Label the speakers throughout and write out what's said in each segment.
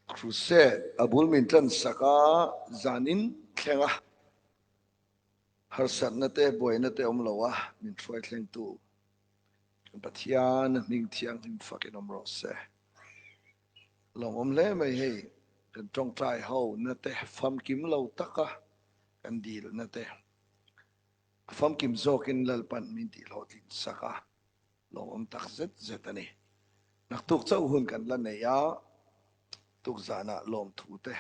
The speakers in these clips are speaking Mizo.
Speaker 1: Crusade a bul min tlan sak a, zanin thleng a harsatna te buaina te awm lo a min hruai thlengtu kan Pathian hming thianghlim fakin awm rawh se. Lawmawm hle mai hei kan tawngtai ho na te famkim lo taka kan dilna te a famkim zawkin Lalpan min tihhlawhtlin sak a. Lawmawm tak zet zet a ni. Naktuk chauh hun kan la nei a, tukzanah lawmthu te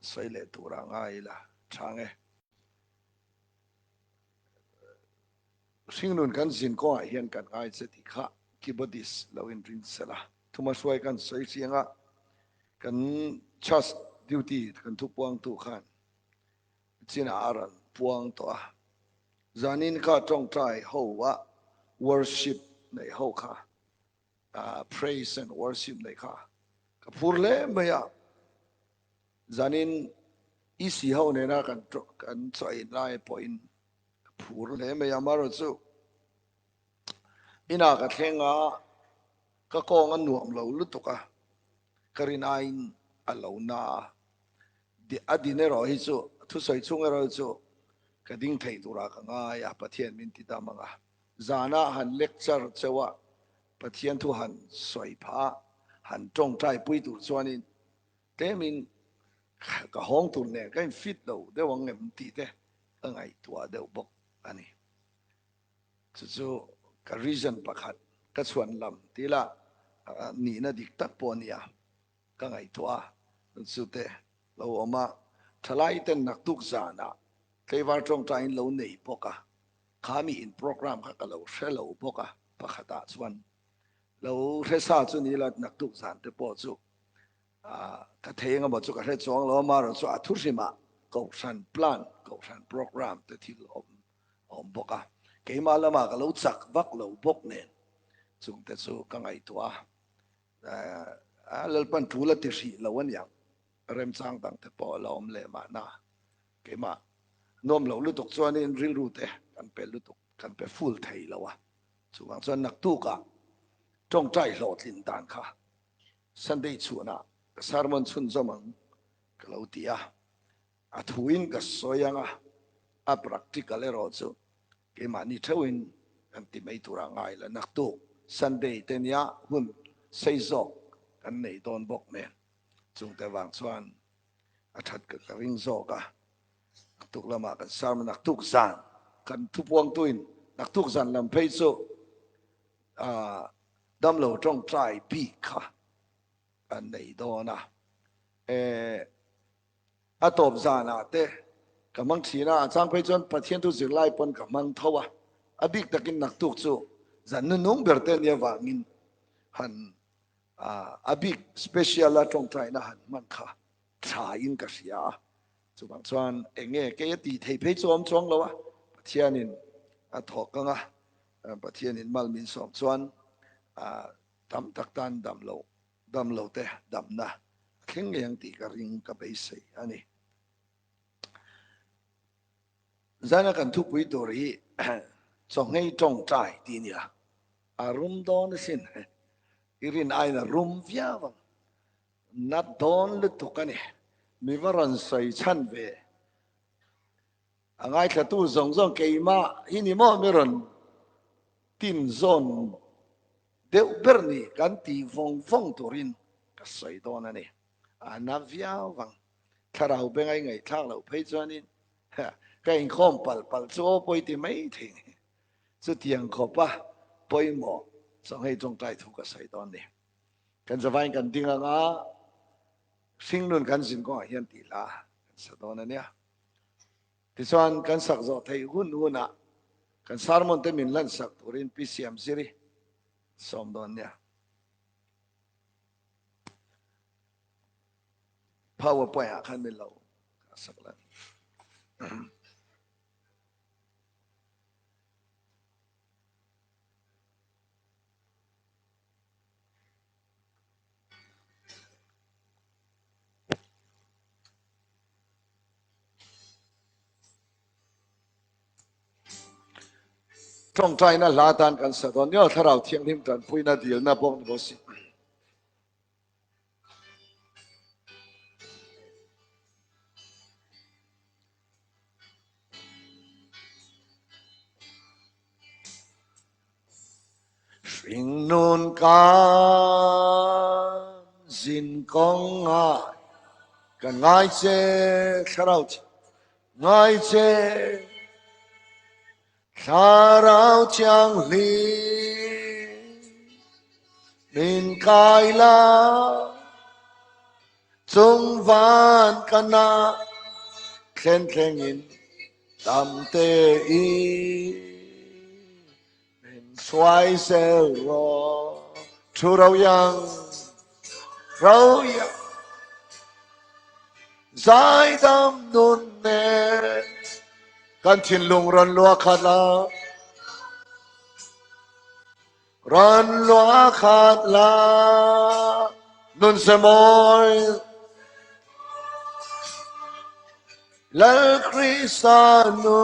Speaker 1: sawi leh turah ngai ila chhang e. Hringnun kan zin kawngah hian kan ngai che tih kha keyboardist lo inring sela. Thuma hruai kan sawi chiang a, kan church duty kan thupuangtu khan chinah a rawn puang tawh a. Zanin kha tawngtai ho a worship neih ho kha praise and worship neih kha ka phur hle mai a. Zanin EC ho nena kan kan chaw ei lai pawhin ka phur hle mai a. Amaherawhchu inah ka thleng a, ka kawng a nuam lo lutuk a, ka rin aiin a lo na a. A din erawh hi chu, thusawi chhung erawh hi chu ka ding thei turah ka ngai a, Pathian min ti dam ang a. Zanah han lecture cheu a, Pathian thu han sawi phah a, han tawngtai pui tur chuanin tlemin ka hawng tur nen ka in fit lo deuh ang em tih te ka ngaihtuah deuh bawk a ni. Chu chu ka reason pakhat ka chhuan lam tih lah nihna dik tak pawh a nia. Ka ngaihtuah a, chute lo awm a, thalai ten naktuk zanah tleivar tawngtaiin lo nei bawk a, kha mi in program kha ka lo hre lo bawk a, pakhatah chuan lo hre sa chu ni la naktuk zan te pawh chu ka thei engemaw chu ka hre chuang lo a, amaherawh chu a thu hrimah kohhran plan, kohhran program te thil awm a awm bawk a, keimah lamah ka lo chak vak lo bawk nen chungte chu ka ngaihtuah a. A Lalpan tul a ti hrih lo aniang, remchang dang te pawh a la awm leh mahna. Keimah nuam lo lutuk chuanin rilru te kan pe lutuk, kan pe full thei lo a. Chuvang chuan naktukah tawngtai hlawhtlin dan kha Sunday chhunah ka sermon chhunzawm ang ka lo ti a. A thuin ka sawi ang a, a practical erawh chu Keimahni theuhin kan ti mai turah ngai la, naktuk Sunday te nia hun sei zawk kan nei dawn bawk nen chungte vang chuan a that ka ka ring zawk a, naktuk lamah kan sermon naktuk zan kan thupuangtuin naktuk zan lam phei chu damlo tawngtai bik kha kan nei dawn a, eh. A tawp zanah te ka hmang thin a, a chang phei chuan Pathian thu zirlai pawn ka hmang tho a, a bik takin naktuk chu zan nunung ber te ania vangin han a bik special a tawngtaina han hman kha tha in ka hria a, chuvang chuan eng nge kei a tih thei phei chu a awm chuang lo a, Pathianin a thawk ang a, Pathianin mal min sawm chuan tam tak tan dam loh Damlo te damna a thleng ngei ang tih ka ring ka beisei a ni. Zaina kan thupui tur hi chawhngei tawngtai tih a ni a, a rum dawn asin. I rin aiin a rum viau ang. Nat dawn lutuk a ni. Mi va rawn sawi chhan ve. A ngaithlatu zawng zawng keimah hi ni maw mi rawn tin zawn deuh ber ni kan tih vawng vawng turin ka sawi dawn a ni. A na viau vang. Thlarau bengai ngaihthlak loh phei chuanin ka inkhawm palh palh chu aw pawi ti mai thei ni. Chutiang khawpa pawimawh chawnghei tawngtai thu ka sawi dawn ni. Kan zavain kan ding anga hringnun kan zin kawngah hian tih hla kan sa dawn a nia. Tichuan kan sak zawh theih hun hunah kan sermon te min lan sak turin Pi Siam Ziri sawm dawn nia. Power point ah khan min lo sak lan. Tawngtaina hla tan kan sa dawn nia, Thlarau Thianghlim tanpuina dilna bawk ni bawk si. Hringnun kan zin kawng ah kan ngai che thlarau ngai che thlarau thianghlim min kai la chung van kana thlen thleng in dam te in Min hruai zel rawh thu ro yang ro yang zaidam nun nen kan thinlung rawn luah khat la rawn luah khat la nun se mawi Lal Krista nu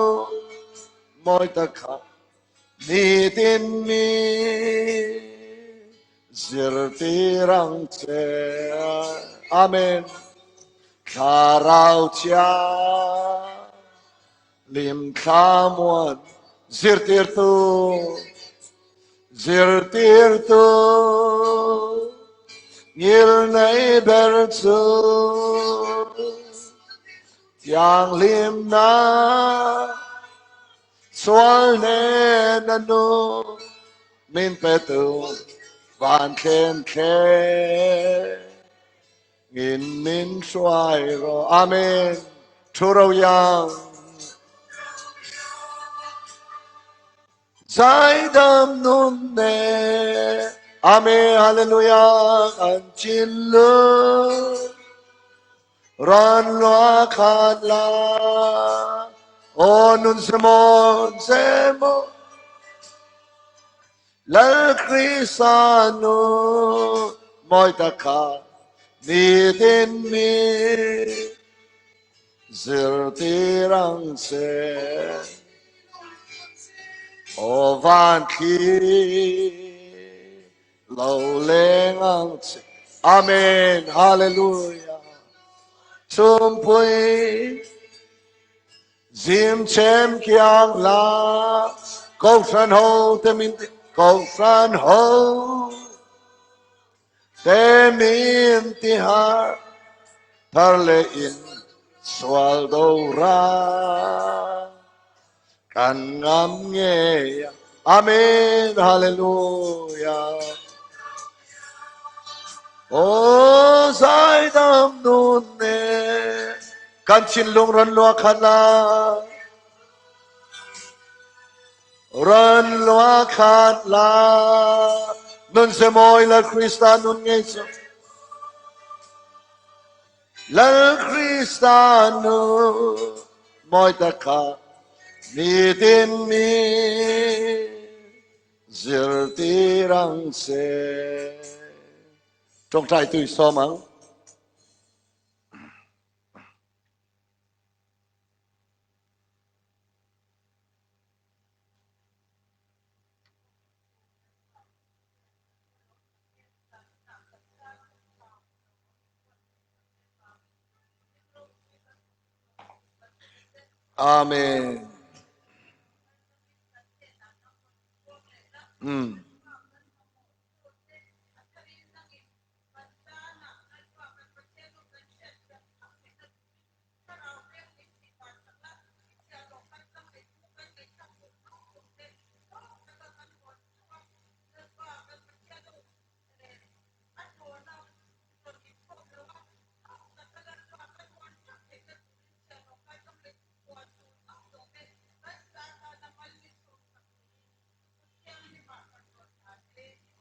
Speaker 1: mawi tak kha Nitin mi zirtir ang che. Amen. Thlarau chia lim thlamuan zirtirtu zirtirtu ngilnei ber chu thianghlimna Sual nen a nu min petu van thlen thleng in min hruai rawh. Amen. Thu ro yang zaidam nun ne. Amen. Hallelujah. Kan thinlung Ran lua khat la aw nun semon semo Lal Krista nu mawi tak kha nitin mi zirtir ang che aw van thli Lo leng ang che. Amen. Hallelujah. Chhumpui zim chem kiang la Kohhran ho te min ti Kohhran ho te min ti har thar leh in sual do ra Kan ngam ngei a. Amen Hallelujah. Aw zaidam nun ne kan thinlung ran lua khat la ran lua khat la nun se mawi Lal Krista nun ngei chu Lal Krista nun mawi tak kha nitin mi zirtir ang che. Tawngtai tui sawm ang. Amen. Mm.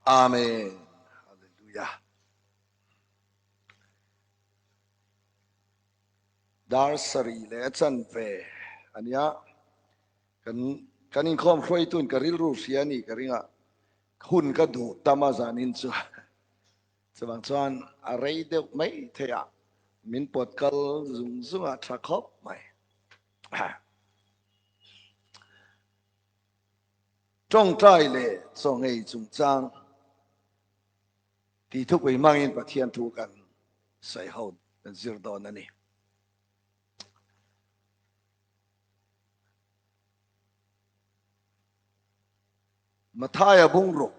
Speaker 1: Amen. Hallelujah. Dar sari le chan ve ania kan kan inkhawm hruaitun ka rilru hria ni ka ringa hun ka duh tam a zanin chu chuvang chuan a rei deuh mai thei a min pawt kal zung zung a tha khawp mai. Tawngtai leh chaw-nghei chungchang tih thupui hmangin Pathian thu kan sawi ho kan zir dawn a ni. Mathaia bungruk.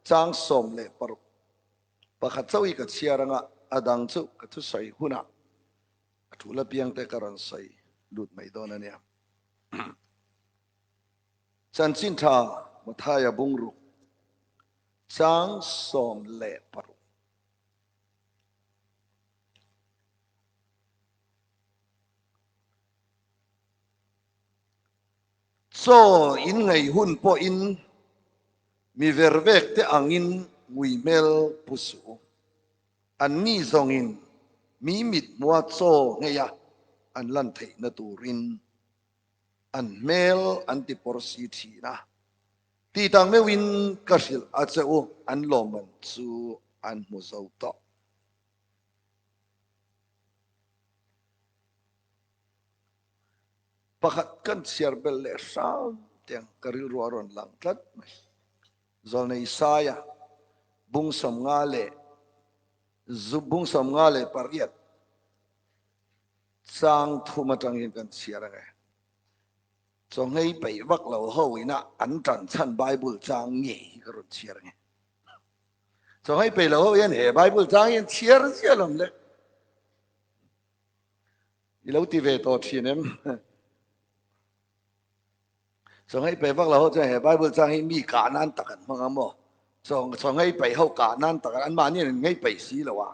Speaker 1: Chang 16 pakhat chauh hi ka chhiar anga a dang chu ka thusawi hunah a thu apiang te ka rawn sawi lut mai dawn a nia. Chanchin tha Mathaia bungruk chang 16. Chaw in ngaih hun pawhin mi vervek te angin ngui hmel pu suh u. Anni zawngin mi mithmua chaw ngheia an lan theihna turin an hmel an ti pawr si thin a. Tih tak meuhin ka hrilh a che u, an lawmman chu an hmu zo tawh. Pakhat kan chhiar belh leh hram tiang ka rilru a rawn lang tlat mai. Zawlnei Isaia bung 50 leh bung 58 chang thum atang hian kan chhiar ang e. Chawnghei peih vak lo ho ina an tan chhan Bible chang ngei hi ka rawn chhiar ang e. Chawnghei peih lo ho hian he Bible chang hi an chhiar ziah lo le. I lo ti ve tawh thin em? Chawnghei peih vak lo ho chuan he Bible chang hi mi kah nan tak an hmang a maw? Chawnghei peih ho kah nan tak an mahni an innghei peih si lo a.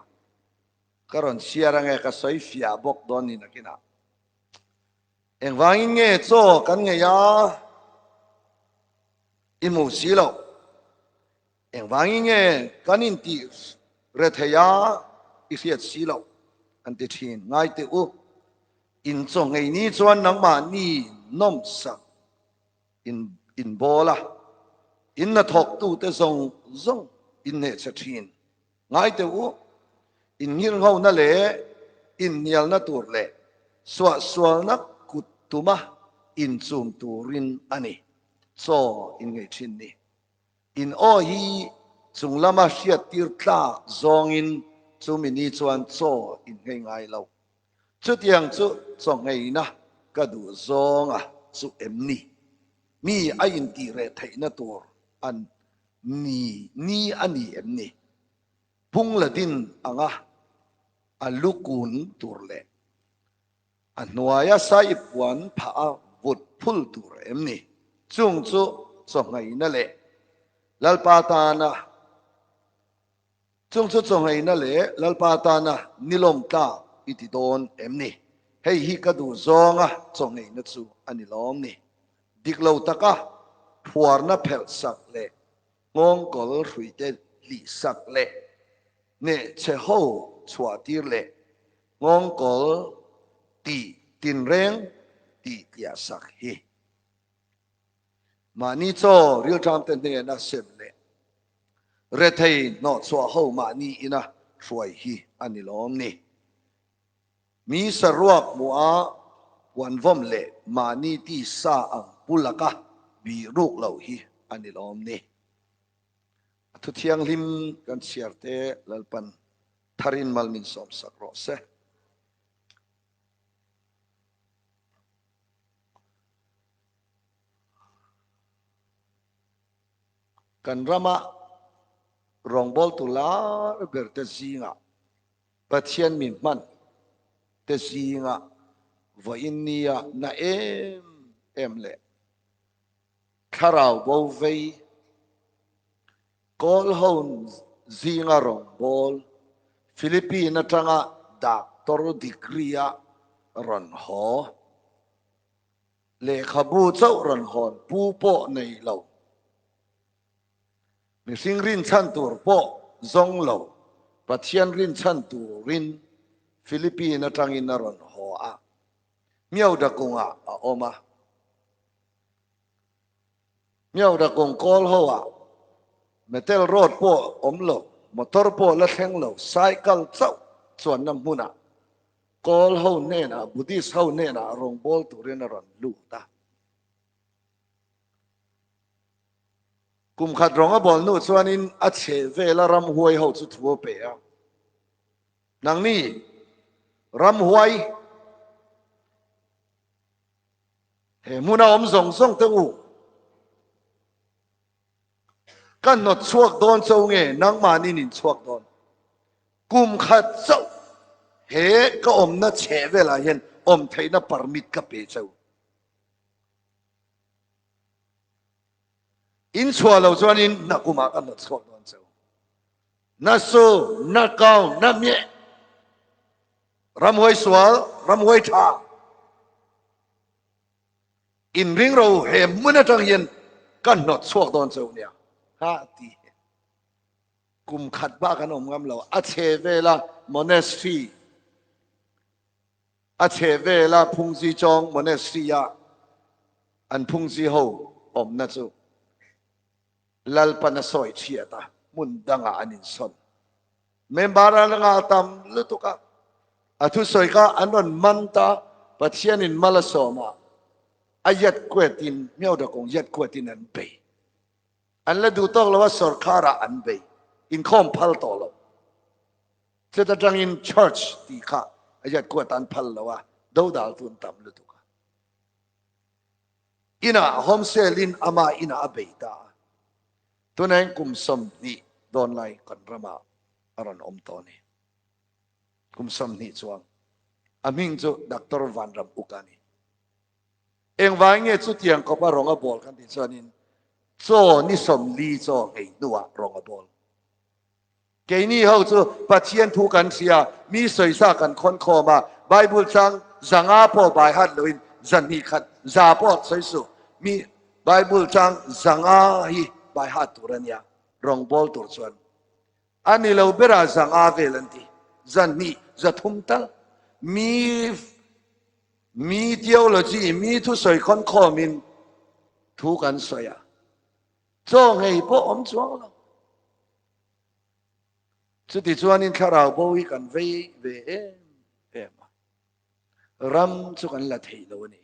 Speaker 1: Ka rawn chhiar ange ka sawi fiah bawk dawn ni nakinah. Engvangin nge chaw kan ngei a? I hmu si lo. Engvangin nge kan intih rethei a i hriat si loh an ti thin. Ngai teh u, in chaw ngei ni chuan nangmahni nawmsak in inbawl a, in hnathawktute zawng zawng in hnehchhe thin. Ngai teh u, in nghirnghona leh inhnialna tur leh suahsualna kut tuma inchum turin a ni chaw in ngei thin ni. In aw hi chung lama hriattir tlak zawngin chumi ni chuan chaw in nghei ngai lo. Chutiang chu chaw ngheina ka duh zawnga chu em ni? Mi a intih reh theihna tur an ni ni a ni em ni? Phung la din anga a lu kun tur leh A hnuaia sai puan phah a vut phul tur em ni? Chung chu chawngheina leh Lalpa tana Chung chu chawngheina leh Lalpa tana nilawm tlak i ti dawn em ni? Hei hi ka duh zawnga chawngheina chu a ni lawm ni. Dik lo taka phuarna phelh sak leh nghawngkawl hruite hlih sak leh hnehchhe ho chhuah tir leh Nghawngkawl tih tinreng tih tliah sak hi mahni chaw rilṭamte hnena sem leh rethei hnawhchhuah ho mahni ina hruai hi a ni lawm ni. Mi saruak hmuh a puanvawm leh mahni tisa ang pu laka bih ruk loh hi a ni lawm ni. A thu thianghlim kan chhiar te Lalpan tharin mal min sawmsak rawh se. Kan rama rawngbawltu lar ber te zingah Pathian mi hman te zingah vawiin nia na em em leh Thlarau bo vei Kawl ho zinga rawngbâwl Philippine aṭanga doctor degree-a rawn haw, lehkhabu chauh rawn hawn pu pawh nei lo, mihring rinchhan tur pawh zawng lo, Pathian rinchhan turin Philippine aṭangin a rawn haw a, Myoda kungah a awm a. Myoda kung kawl ho ah metal road pawh awm lo, motor pawh la thleng lo, cycle chauh chuanna hmunah kawl ho hnenah, Buddhist ho hnenah rawngbâwl turin a rawn lut a. Kum khat rawng a bawl hnu chuanin a chheh vela ramhuai ho chu thu a pe a. Nangni ramhuai He hmuna awm zawng zawng te u. Ka hnawt chhuak dawn cho nge nangmahniin in chhuak dawn? Kum khat chauh he ka awmna chheh velah hian awm theihna permit ka pe cheu. In chhuah lo chuanin na kumah ka hnawt chhuak dawn cheu. Na su, na kau, na mieh. Ramhuai sual, ramhuai tha. In ring ro he hmun atang hian ka hnawt chhuak dawn cheu nia. Ha ti. Kum khat bak an awm ngam lo. A chhe vela monastery a chhe vela Phungzi Chawng monastery a an Phungzi ho awmna chu Lalpan a sawi chhiat a, hmun dangah an insawn. Member a la ngah tam lutuk a, a thusawi kha an rawn man ta, Pathianin mal a sawm a, a yat kuatin, Miaudakawng yat kuatin an bei. An la duh tawk lo a, sawrkharah an bei. Inkhawm phal tawh lo. Chuta tangin church tih kha a yat kuat an phal lo a, dodaltu an tam lutuk a. Inah home cell in ama inah a bei ta a. Tunah hian kum 20 dawn lai kan ramah a rawn awm tawh a ni. Kum 20 chuang. A hming chu Doctor Vanram Uk a ni. Engvai nge chutiang khawpa rawng a bawl kan tih chuanin chaw ni 40 chaw nghei hnuah rawng a bawl. Keini ho chu Pathian thu kan hria, mi sawisa kan khawn khawm a, Bible chang 500 pawh bai hat loin 200 khat za pawh sawi suh, mi Bible chang 500 hi bai hat tur a nia, rawngbawl tur chuan a ni lo berah 500 vel an ti, 200, 300 tal mi mi theology mi thusawi khawn khawmin thu kan sawi a, chaw nghei pawh awm chuang lo. Chuti chuanin thlarau bo hi kan vei ve em em a, ram chu kan la thei lo a ni.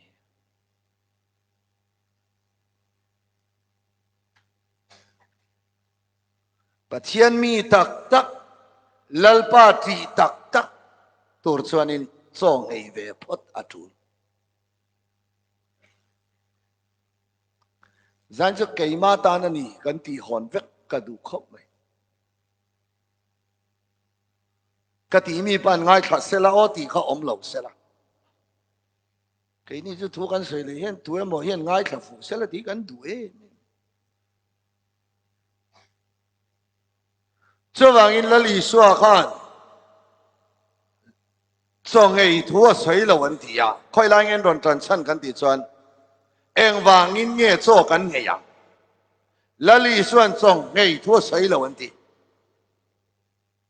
Speaker 1: Pathian mi tak tak, Lalpa tih tak tak tur chuanin chaw nghei ve phawt a tul. Zan chu keimah tan a ni kan tih hawn vek ka duh khawp mai. Ka tih mi pa'n ngaithla sela aw tih kha awm lo sela. Keini chu thu kan sawi leh hian tu emaw hian ngaithla fuh sela tih kan duh em em. Chuvangin Lal Isua khan Chaw ngei thu a sawi lo an ti a, khawi lai nge an rawn tan chhan kan tih chuan engvangin nge chaw kan nghei ang? Lal Isua'n chaw nghei thu a sawi lo an ti.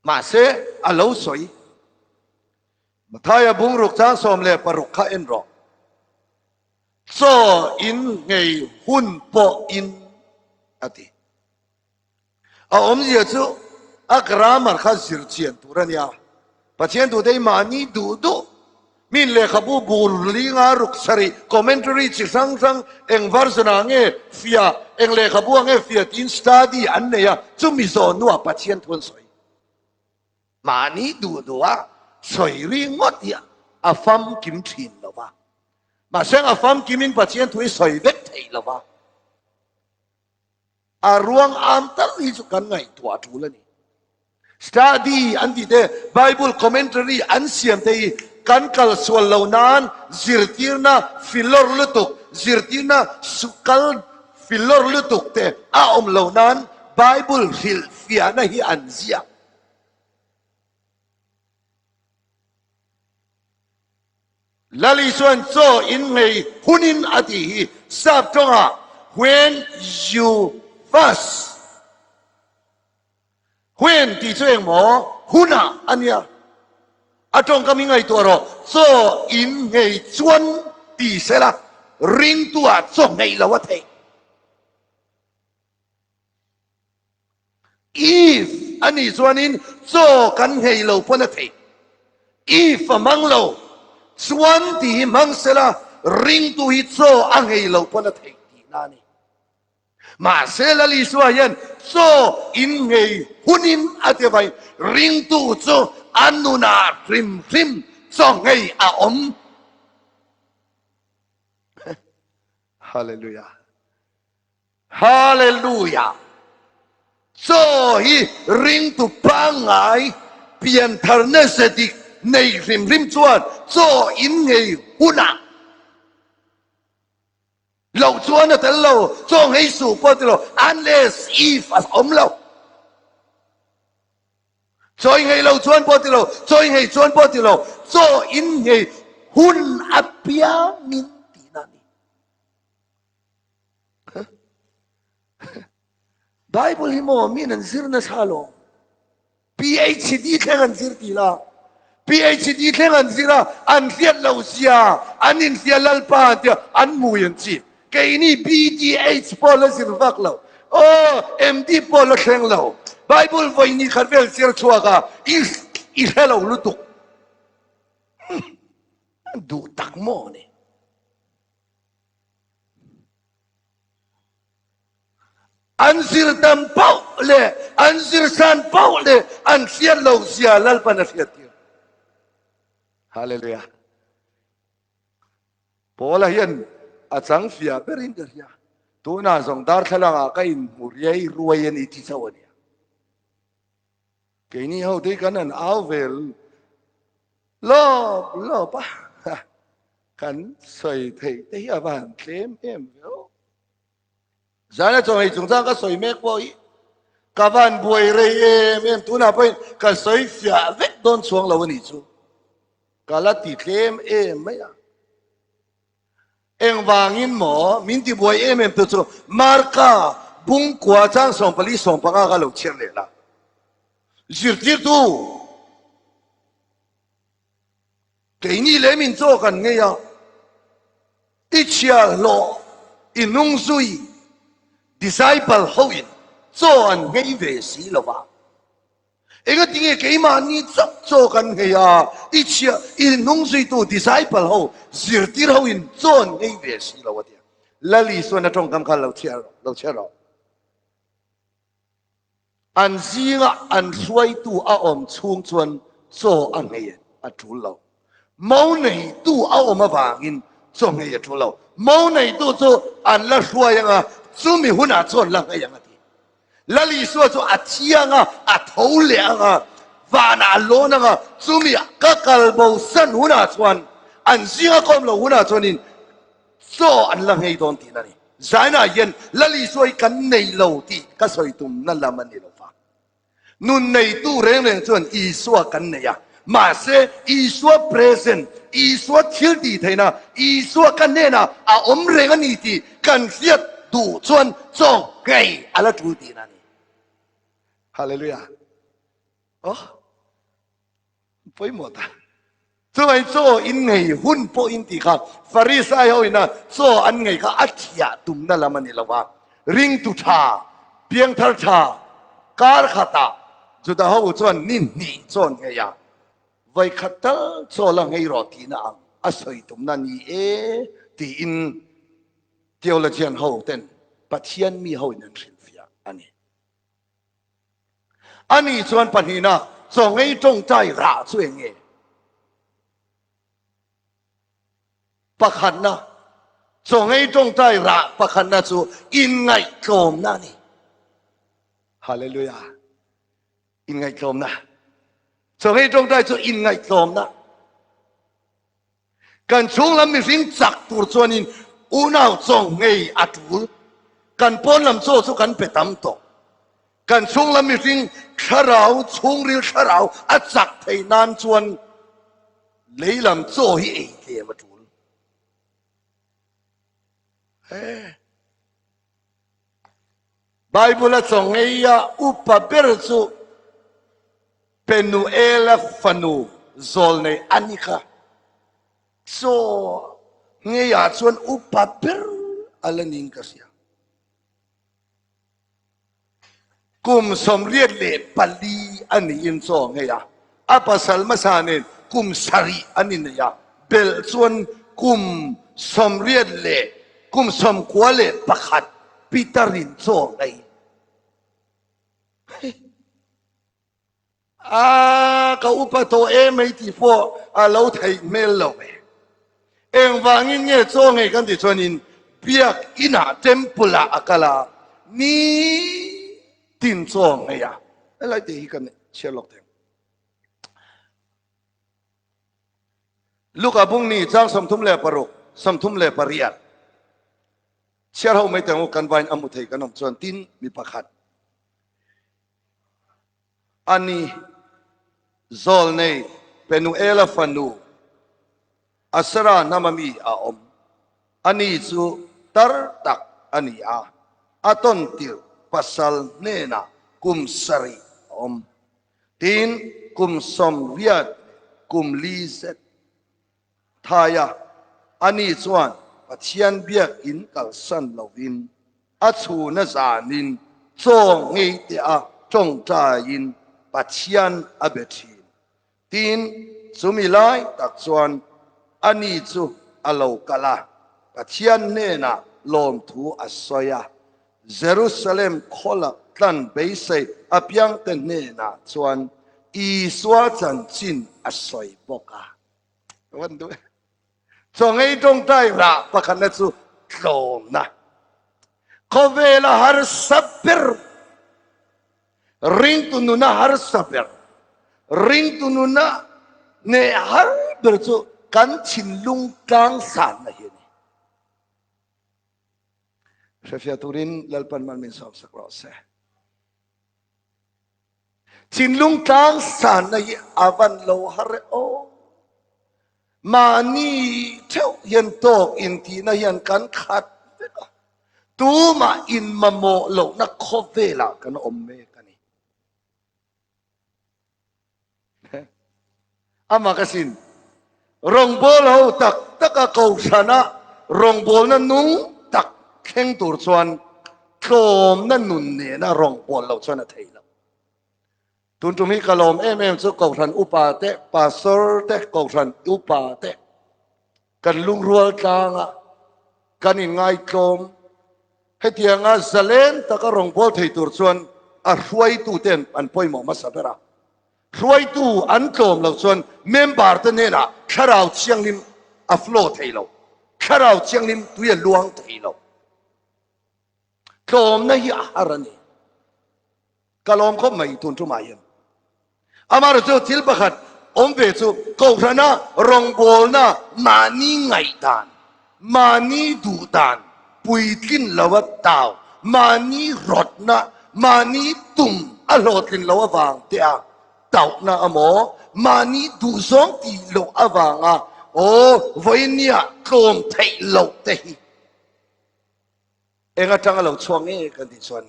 Speaker 1: Mahse, a lo sawi. Mathaia bungruk chang 16 kha en rawh. Chaw in nghei hun pawh in a ti. A awmzia chu a grammar kha zir chian tur a nia. Pathian duhte hi mahni duh duh min lehkhabu bur linga ruk sarih commentary chi hrang hrang eng version ah nge fiah eng lehkhabu ah nge fiah tiin study an nei a, chumi zawh hnuah Pathian thu an sawi. Mahni duh duh a sawi ringawt hi a famkim thin lo va. Mahse a famkimin Pathian thu hi sawi vek thei lo va. A ruang am tal hi chu kan ngaihtuah tul a ni. Study an tih te, Bible commentary an siam te hi kan kal sual lo nan zirtirna filawr lutuk, zirtirna kal filawr lutuk te a awm lo nan Bible hrilhfiahna hi an ziak. Lali chuan chaw in nghei hunin a tih hi sap tawngah when you fast. When tih chu engmaw hunah a nia. A tawngkam hi ngaihtuah rawh, chaw in nghei chuan ti sela ringtuah chaw nghei lo a theih. If a nih chuanin chaw kan nghei lo pawn a theih. If a hmang lo chuan tih hi hmang sela ringtu hi chaw a nghei lo pawn a theih tihna a ni. Mahse Lal Isua hian chaw in nghei hunin a ti avangin ringtu chu a nunah hrim hrim chaw nghei a awm. Hallelujah. Hallelujah! Chaw hi ringtu pangngai piantharna ze dik nei hrim hrim chuan chaw in ngei hunah loh chuan a tel lo, chaw nghei suh pawh a ti lo, unless if a awm lo. Chaw i nghei lo chuan pawh a ti lo, chaw i nghei chuan pawh a ti lo, chaw in nghei hun apiangin tihna a ni. Bible hi maw min an zir nasa alawm. PhD thleng an zir ti la. PhD thleng an zir a, an hriat lo zia, an inhria Lalpa an tia, an mui an chip. Keini BDH pawh la zir vak lo. Aw, MD pawh la thleng lo. Bible vawi ni khat vel zir chhuak a, i i hre lo lutuk. An duh tak maw ni. An zir tam pauh leh an zir san pauh leh an hriat lo zia Lalpan a hriat tir. Hallelujah. Paula hian a chang fiah berin ka hria. Tunah zawng darthlalangah ka inhmu riai ruai a ni ti chauh a nia. Keini ho te kan han au ve lawp lawp a, kan sawi theih te hi a va han tlem em ve aw. Zana chaw hei chungchang ka sawi mek pawh hi ka van buai rei em em tunah pawhin ka sawi fiah vek dawn chuang lo a nih chu. Ka la ti tlem em mai a. Engvangin maw min ti buai em em tu chu Marka bungkua chang 14 15 ka lo chhiar leh la. Zirtirtu keini leh min chaw kan ngei a, i chhiarhlawh i hnung zui disciple ho in chaw an ngei ve si lo va. Engatinge keimahni chauh chaw kan nghei a, i chhia, i hnung zuitu disciple ho, zirtir ho in chaw an nghei ve si lo a tia. Lal Isuan a tawngkam kha lo chhiar rawh, lo chhiar rawh. An zinga an hruaitu a awm chhung chuan chaw a nghei a tul lo. Mo neitu a awm avangin chaw nghei a tul lo. Mo neitu chu an la hruai anga, chumi hunah chuan la nghei ang a ti. Lal Isua chu a thiang a, a tho leh ang a, vanah a lawn ang a, chumi ka kal bo san hunah chuan, an zinga ka awm lo hunah chuanin chaw an la nghei dawn tihna a ni. Zainah hian Lal Isua hi kan nei lo tih ka sawi tumna lam a ni lo va. Nun neitu reng reng chuan Isua kan nei a, mahse Isua present, Isua thil tih theihna, Isua ka hnenah a awm reng a ni tih kan hriat duh chuan chaw ngei a la tul tihna a ni. Hallelujah. Oh. Pawimawh ta. Chuvai chaw in ngei hun pawh in tih kha Farisai ho ina chaw an ngei kha a thiah tumna lam a ni lo va. Ringtu tha, piangthar tha, kar khatah Juda ho chuan ni hnih chaw an ngei a, vawikhat tal chaw la ngei rawh tihna ang a sawi tumna ni e tiin theologian ho ten Pathian mi ho in an hrilhfiah a ni. Ani chuan pahnihna chaw ngei tawngtai rah chu eng nge? Pakhatna, chaw ngei tawngtai rah pakhatna chu inngaihtlawmna a ni. Hallelujah. Inngaihtlawmna. Chaw ngei tawngtai chu inngaihtlawmna. Kan chhung lam mihring chak tur chuanin unau chaw ngei a tul. Kan pawn lam chaw chu kan pe tam tawh. Kan chhung lam mihring thlarau, chhungril thlarau a chak thei nan chuan lei lam chaw hi ei tlem a tul. He. Bible a chaw ngei a upa ber chu Penuela fanu zawlnei a ni kha. Chaw ngeiah chuan upa ber a la niin ka hria. Kum 84 a niin chaw ngei a, a pasal hmasa nen kum sarih an innei a, belh chuan kum sawmriat leh kum 91 Peter-in chaw ngei. A, ka upa tawh em mai tih pawh a lo theih hmel lo ve. Engvangin nge chaw ngei kan tih chuanin biak inah, temple ah a kal a, ni. tin chaw nghei a. Helai te hi kan chhiar lawk thei. Luka bung ni chang 36, 38. Chhiar ho mai teng u kan vain a hmu thei kan awm chuan tin mi pakhat ani zawlnei Penuela fanu Asera hnama mi a awm. Ani chu tar tak a ni a, a tawn tirh pasal hnenah kum sarih a awm. Tin, kum 80 leh kum li zet thai a, ani chuan Pathian biakinn kalsan lovin a chhuna zanin chaw ngei te a tawngtaiin Pathian a be thin. Tin, chumi lai tak chuan ani chu a lo kal a, Pathian hnenah lawmthu a sawi a. Jerusalem khawlak tlan beisei apiangte hnenah chuan Isua chanchin a sawi bawk a. Ka van duh e. Chawngei tawngtai rah pakhatna chu tlawmna. Khawvela harsa ber, ringtu nuna harsa ber, ringtu nuna neh har ber chu kan thinlung tlangsanna hi a ni. Hrefiah turin Lalpan mal min sawm sak rawh se. Thinlung tlang sanna hi a van lo har e aw. Mahni theuh hian tawk intihna hian kan khat vek a. Tumah inmamawh lohna khawvelah kan awm mek a ni. Amah ka sin. Rawngbâwl ho tak taka kohhrana rawngbâwlna nung tak thleng tur chuan tlawmna nun nena rawngbâwl lo chuan a thei lo. Tun tum hi ka lawm em em chu kohhran upa te, pastor te, kohhran upa te kan lungrual tlanga kan inngaitlawm. Hetianga zalen taka rawngbâwl thei tur chuan a hruaitute an pawimawh hmasa ber a. Hruaitu an tlawm loh chuan member te hnenah thlarau thianghlim a flow thei lo, thlarau thianghlim tui a luang thei lo. Tlawmna hi a har a ni. Ka lawm khawp mai tun tumah hian. Amaherawh chu thil pakhat awm ve chu Kohhrana rawngbawlna mahni ngaihdan, mahni duhdan puitlin loa tau, mahni rawtna, mahni tum a hlawhtlin loh avang te a tauhna amaw, mahni duhzawng tih loh avanga aw vawinia tlawm theih loh te hi eng atanga lo chhuak nge kan tih chuan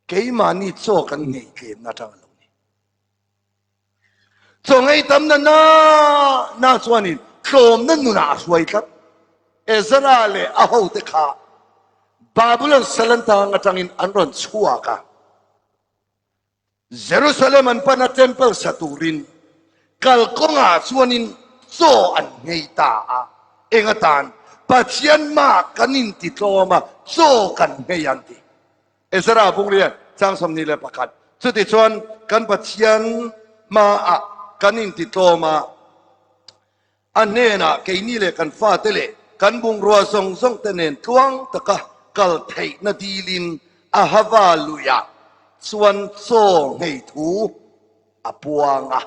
Speaker 1: Keimahni chaw kan ngei tlemna atang a lo ni. Chaw ngei tamna na na chuanin tlawmna nunah a hruai tlat. Ezra leh a hote kha Babylon salantang atangin an rawn chhuak a. Jerusalem an pana temple sa turin kalkawngah chuanin chaw an ngei ta a. Eng atan? Pathian mah kan intitlawm a, chaw kan ngei an ti. Ezra Bunglian, chang 21. Chutichuan kan Pathian hmaah kan intitlawm a, a hnenah keini leh kan fate leh kan bungrua zawng zawng te nen tluang taka kal theihna dilin Ahava luiah chuan chaw nghei thu a puang a.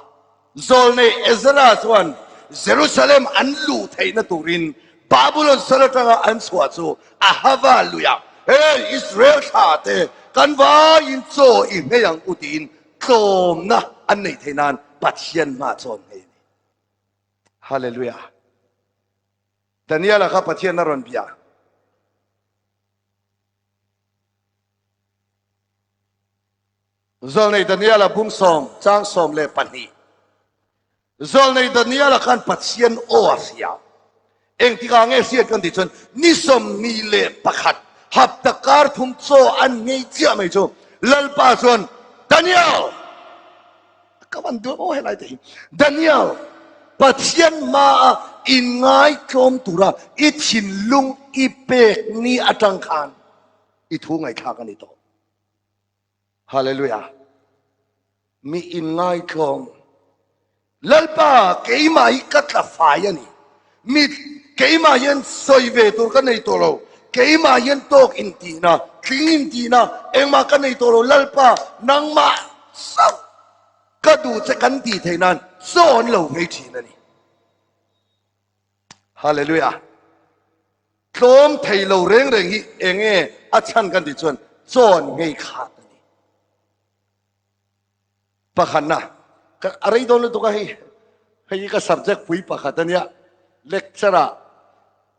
Speaker 1: Zawlnei Ezra chuan Jerusalem an luh theihna turin Babulon sal atanga an chhuah chu Ahava luiah, Hey Israel thla te, kan vaiin chaw i nghei ang u tiin tlawmna an neih theih nan Pathian hma chaw an nghei a ni. Hallelujah! Daniela kha Pathian a rawn bia. Zawlnei Daniela bung sawm chang 12. Zawlnei Daniela khan Pathian aw a hria. Engtikah nge hriat kan tih chuan ni 21 hapta kar thum chaw an ngei chiah mai chu Lalpa chuan Daniel! Ka van duh aw helai te hi. Daniel, Pathian hmaa inngaitlawm tura i thinlung i pek ni atang khan i thu ngaihthlak a ni tawh. Hallelujah. Mi inngaitlawm. Lalpa, keimah hi ka tla fai a ni. Mi keimah hian sawi ve tur ka nei tawh lo. Keimah hian tawk intihna, tling intihna engmah ka nei tawh lo, Lalpa nangmah chauh ka duh che kan tih theih nan chaw an lo nghei thin a ni. Hallelujah! Tlawm thei lo reng reng hi enge a chhan kan tih chuan chaw an nghei khat a ni. Pakhatna, ka a rei dawn lutuk a hei, hei hi ka subject pui pakhat a nia, lecture ah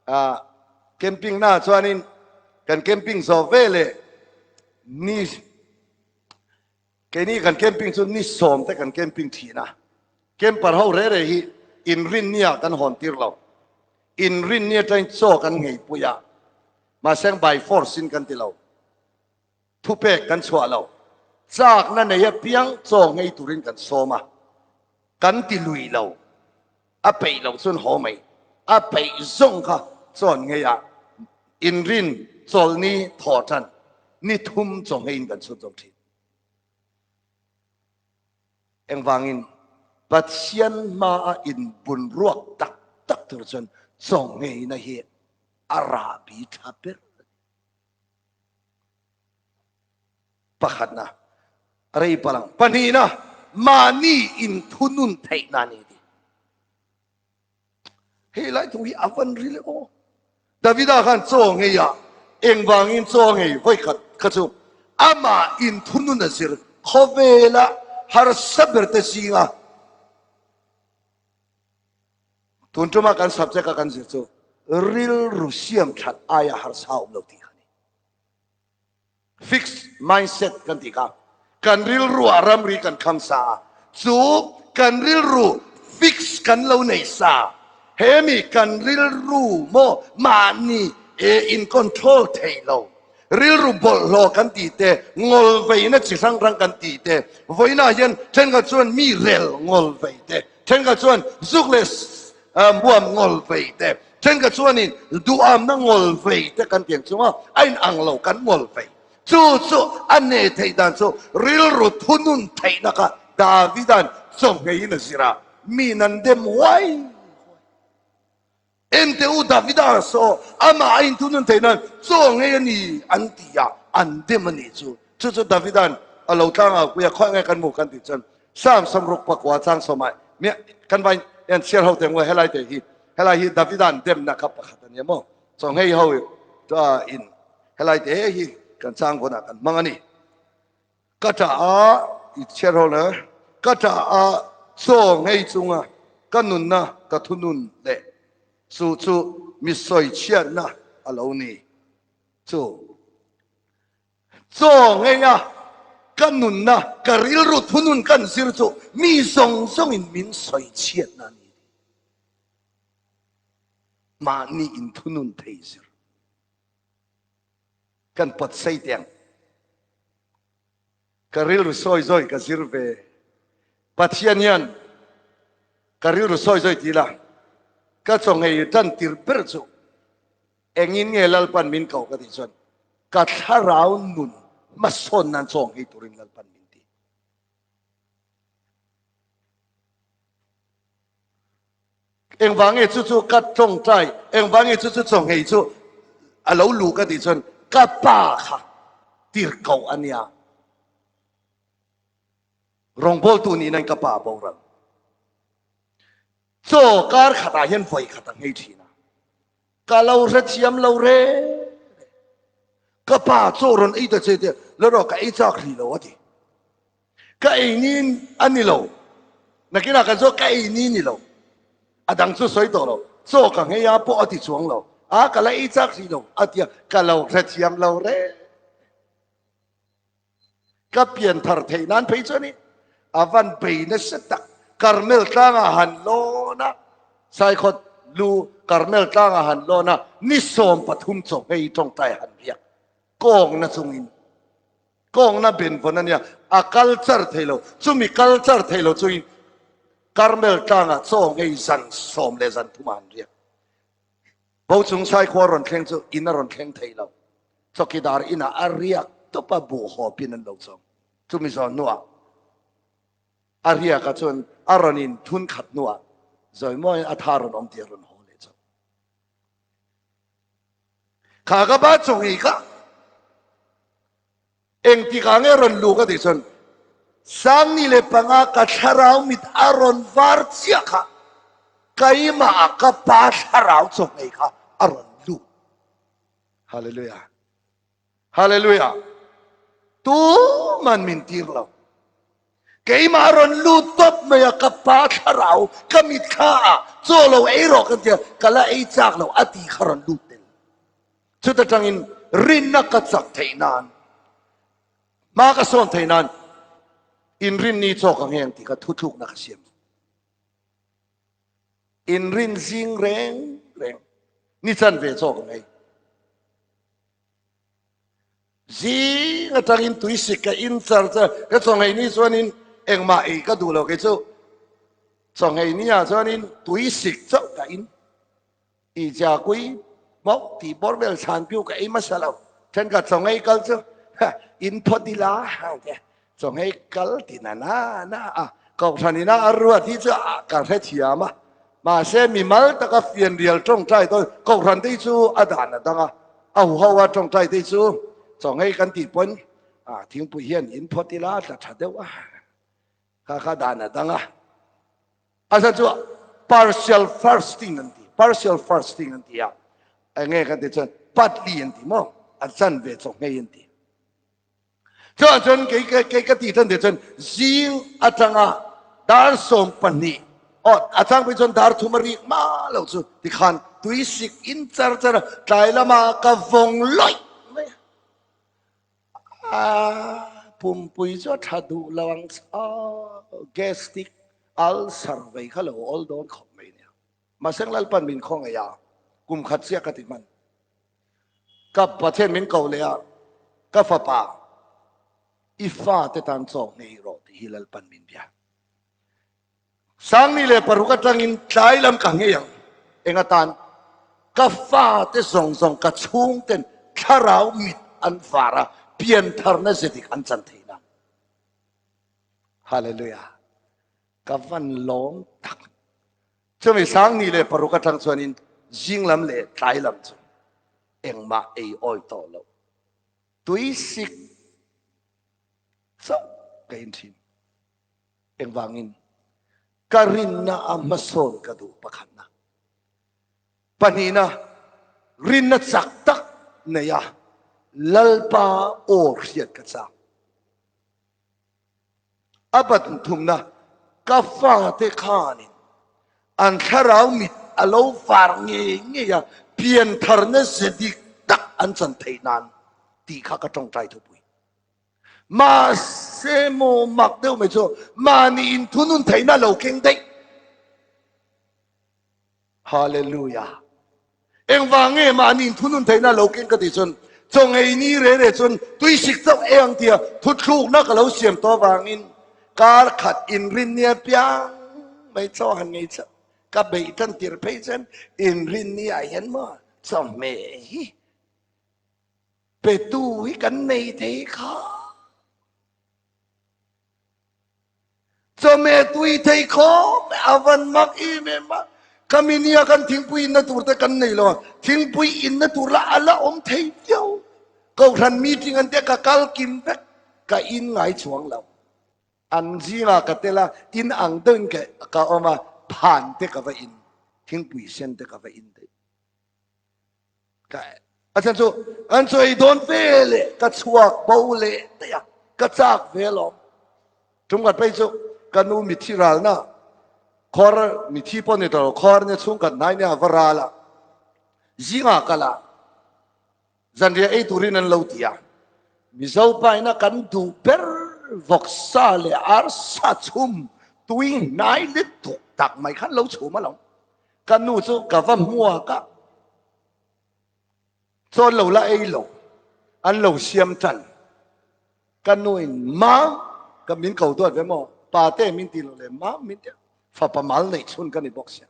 Speaker 1: ah camping na ah chuanin kan camping zawh ve leh ni keini kan camping chu ni sawm te kan camping thin a, camper ho reh reh hi inrinni ah kan hawn tir lo, inrinni atangin chaw kan nghei pui a, mahse by force in kan ti lo. Thupek kan chhuah lo. Chakna nei apiang chaw nghei turin kan sawm a, kan ti lui lo. A peih loh chuan haw mai. A peih zawng kha chaw an nghei a, inrin chawlhni thaw tan ni thum chaw ngheiin kan chhun zawm thin. Engvangin Pathian hmaa inbunruak tak tak tur chuan chaw ngheina hi a rahbi tha ber a ni. Pakhatna, rei palang. Pahnihna, mahni inthunun theihna a ni ti. Hei lai thu hi a van ril e aw. Davida khan chaw ngei ah engvangin chaw ngei vawi khat kha chu amah inthunun a zir khawvela harsa ber te zinga Tun tuma kan subject a kan zir chu rilru siam that aia harsa awm lo tih kha a ni. Fixed mindset kan tih kha kan rilru ah ramri kan kham sa a, chu kan rilru fix kan lo nei sa, he mi kan rilru maw mahni e in control thei lo, rilru bawlhhlawh kan tih te, ngawlveina chi hrang hrang kan tih te, vawiinah hian thenkhat chuan mi rel ngawlvei te, Thenkhat chuan zuk leh muam ngawl vei te, thenkhat chuanin duhamna ngawl vei te kan ti ang chung a, a inang lo kan ngawl vei. Chu chu a ne theih dan chu rilru thunun theihna kha Davida'n chawhngeiin a zir a, mi nan dem huai huai. Ente u Davida saw amah a inthunun theih nan chaw ngei a ni an ti a, an dem a nih chu. Chu chu Davida'n a lo tlang au pui a, khawi nge kan hmuh kan tih chuan Psalm sawmruk pakua chang sawmah miah kan vai hian chhiar ho teng u helai te hi helai hi Davida'n demna kha pakhat a nia maw chaw ngei ho in helai te hi kan chang vawnah kan hmang a ni. Ka ṭah a, i chhiar ho le, ka ṭah a chaw ngei chunga ka nunna ka thunun leh chu chu mi sawichhiatna a lo ni. Chu chaw ngeia ka nunna ka rilru thunun kan zir chu mi zawng zawngin min sawichhiatna a ni. Mahni inthunun thei zir. Kan pawt sei teh ang. Ka rilru sawi zawi ka zir ve. Pathian hian ka rilru sawi zawi ti ila ka chaw ngei tan tir ber chu engin nge Lalpan min ko ka tih chuan ka thlarau nun hmasawn nan chaw nghei turin Lalpan min ti. Engvang nge chu chu ka tawngtai, engvang nge chu chu chawnghei chu a lo luh ka tih chuan ka pa kha tirhkoh a nia. Rawngbawltu niin an ka pa a boral. Chaw kar khatah hian vawi khat a nghei thin a. Ka lo hrethiam lo reng reng. Ka pa chaw rawn ei ta che tia, la rawh ka ei chak hrih lo a ti. Ka ei ni a ni lo. Nakinah kan zawk ka ei ni ni lo. A dang chu sawi tawh lo. Chaw ka nghei a pawh a ti chuang lo. A ka la ei chak hrih lo a ti a, ka lo hrethiam lo reng. Ka pian thar theih nan phei chuan i a van bei nasa tak. Karmel tlangah han lawn a, Saikhawt lu Karmel tlangah han lawn a, ni 13 chawhmei tawngtai han riak kawngna chungin. Kawngna benvawn a nia, a kal char thei lo. Chumi kal char thei lo chuin Karmel tlangah chaw ngei zan sawm leh zan thumah an riak. Bo chung Saikhua rawn thleng chu in a rawn thleng thei lo. Chawkidar inah a riak tawp a, buh hawpin an lo chawm. Chumi zawn hnuah a riaka chuan a rawn in thun khat hnuah zawi mawiin a tha rawn awm tih a rawn haw leh chauh. Kha ka pa chaw nghei kha engtikah nge rawn luh ka tih chuan 15 ka thlarau mit a rawn var chiah kha keimah ah ka pa thlarau chaw nghei kha a rawn lut. Hallelujah. Hallelujah. Tuman min tir lo. Keimah a rawn lut tawp mai a, ka pa thlarau ka mit kha ah chaw lo ei rawh kan tia, ka la ei chak lo a ti kha rawn lut tel. Chuta tangin rinna ka chak theih nan, hma ka sawn theih nan inrinni chaw ka ngheng tih kha thuthlukna ka siam. Inrin zing reng reng ni chanve chaw ka nghei. Zing atangin tuisik ka in char char, ka chawnghei ni chuanin engmah ei ka duh lo kei chu chawnghei ni ah chuanin tuisik chauh ka in i chia kui hmawk tih bawr vel chhan piu ka ei hmasa lo, thenkhat chawnghei kal chu in phawt ila chawnghei kal ti na na na a, kohhran ina a ruat hi chu ka hrethiam a, mahse mimal taka fianrial tawngtai dawn kohhran te hi chu a dan a dang a, a huho a tawngtai te hi chu chawnghei kan tih pawn thingpui hian in phawt ila a tla tha deuh a, kha kha dan a dang a, a chhan chu partial fasting an ti, partial fasting an ti a, enge kan tih chuan patli an ti maw, a chanve chawnghei an ti. Chuan chuan kei kei ka tih tan te chuan zing atanga dar 12 aw a chang pawh chuan dar thum a rik ma lo chu tikhan tui sik in char char a tlai lama ka vawng lawih mai a pumpui chu a tha duh lo ang chau gastric ulcer vei kha lo awl dawn khawp mai nia mahse Lalpan min khawngaih a kum khat chiah ka ti hman. Ka Pathian min ko leh a, ka fapa, i fate tan chaw ngei rawh tih hi Lalpan min bia. 16 atangin tlai lam ka ngei ang, eng atan? Ka fate zawng zawng ka chhungten thlarau mit an var a, piantharna ze dik an chan thei nan. Hallelujah. Ka van lawm tak. Chumi 16 atang chuanin zing lam leh tlai lam chu engmah ei awi tawh lo. Tuisik chauh ka in thin. Engvangin ka rinna a hmasawn ka duh pakhatna. Pahnihna, rinna chak tak nei a Lalpa aw hriat ka chak. A pathumna, ka fate khanin an thlarau mit a lo var ngei ngei a, piantharna ze dik tak an chan theih nan tih kha ka tawngtai thupui. Mahse maw mak deuh mai chu mahni inthunun theihna lo keng daih. Hallelujah. Engvang nge mahni inthunun theihna lo keng ka tih chuan chawngei ni re re chuan tuisik chauh e ang tia thuthlukna ka lo siam tawh avangin kar khat inrinni apiang mai chaw han ngei chauh ka beih tan tir phei chuan inrinni ah hian maw chawhmeh hi petu hi kan nei thei kha. Chawhmeh tui thei khawp mai, a van mak em em a. Khami nia khan thingpui inna tur te kan nei lo a, thingpui inna tur lah a la awm thei viau. Kohhran meeting an tia ka kal kim vek, ka in ngai chuang lo. An zingah ka tel a, in ang deuhin ka awm a, phan te ka va in, thingpui sen te ka va in daih. Ka a chhan chu an chaw ei dawn ve leh ka chhuak bo leh daih a, ka chak ve alawm. Tumkhat phei chu ka nu mithi ralna khawr mithi pawh ni tawh lo khawr nia chhungkhat hnai nia va ral a, zingah kal a zanriah ei turin an lo ti a, Mizo paina kan duh ber vawksa leh arsa chhum tui hnai lutuk tak mai khan lo chhum alawm. Ka nu chu ka va hmuak a, chawn lo la ei lo, an lo siam tan. Ka nu in mam ka min ko duat ve maw, pa te min ti lo le mam min ti a, fapa mal neih chhun ka ni bawk sia.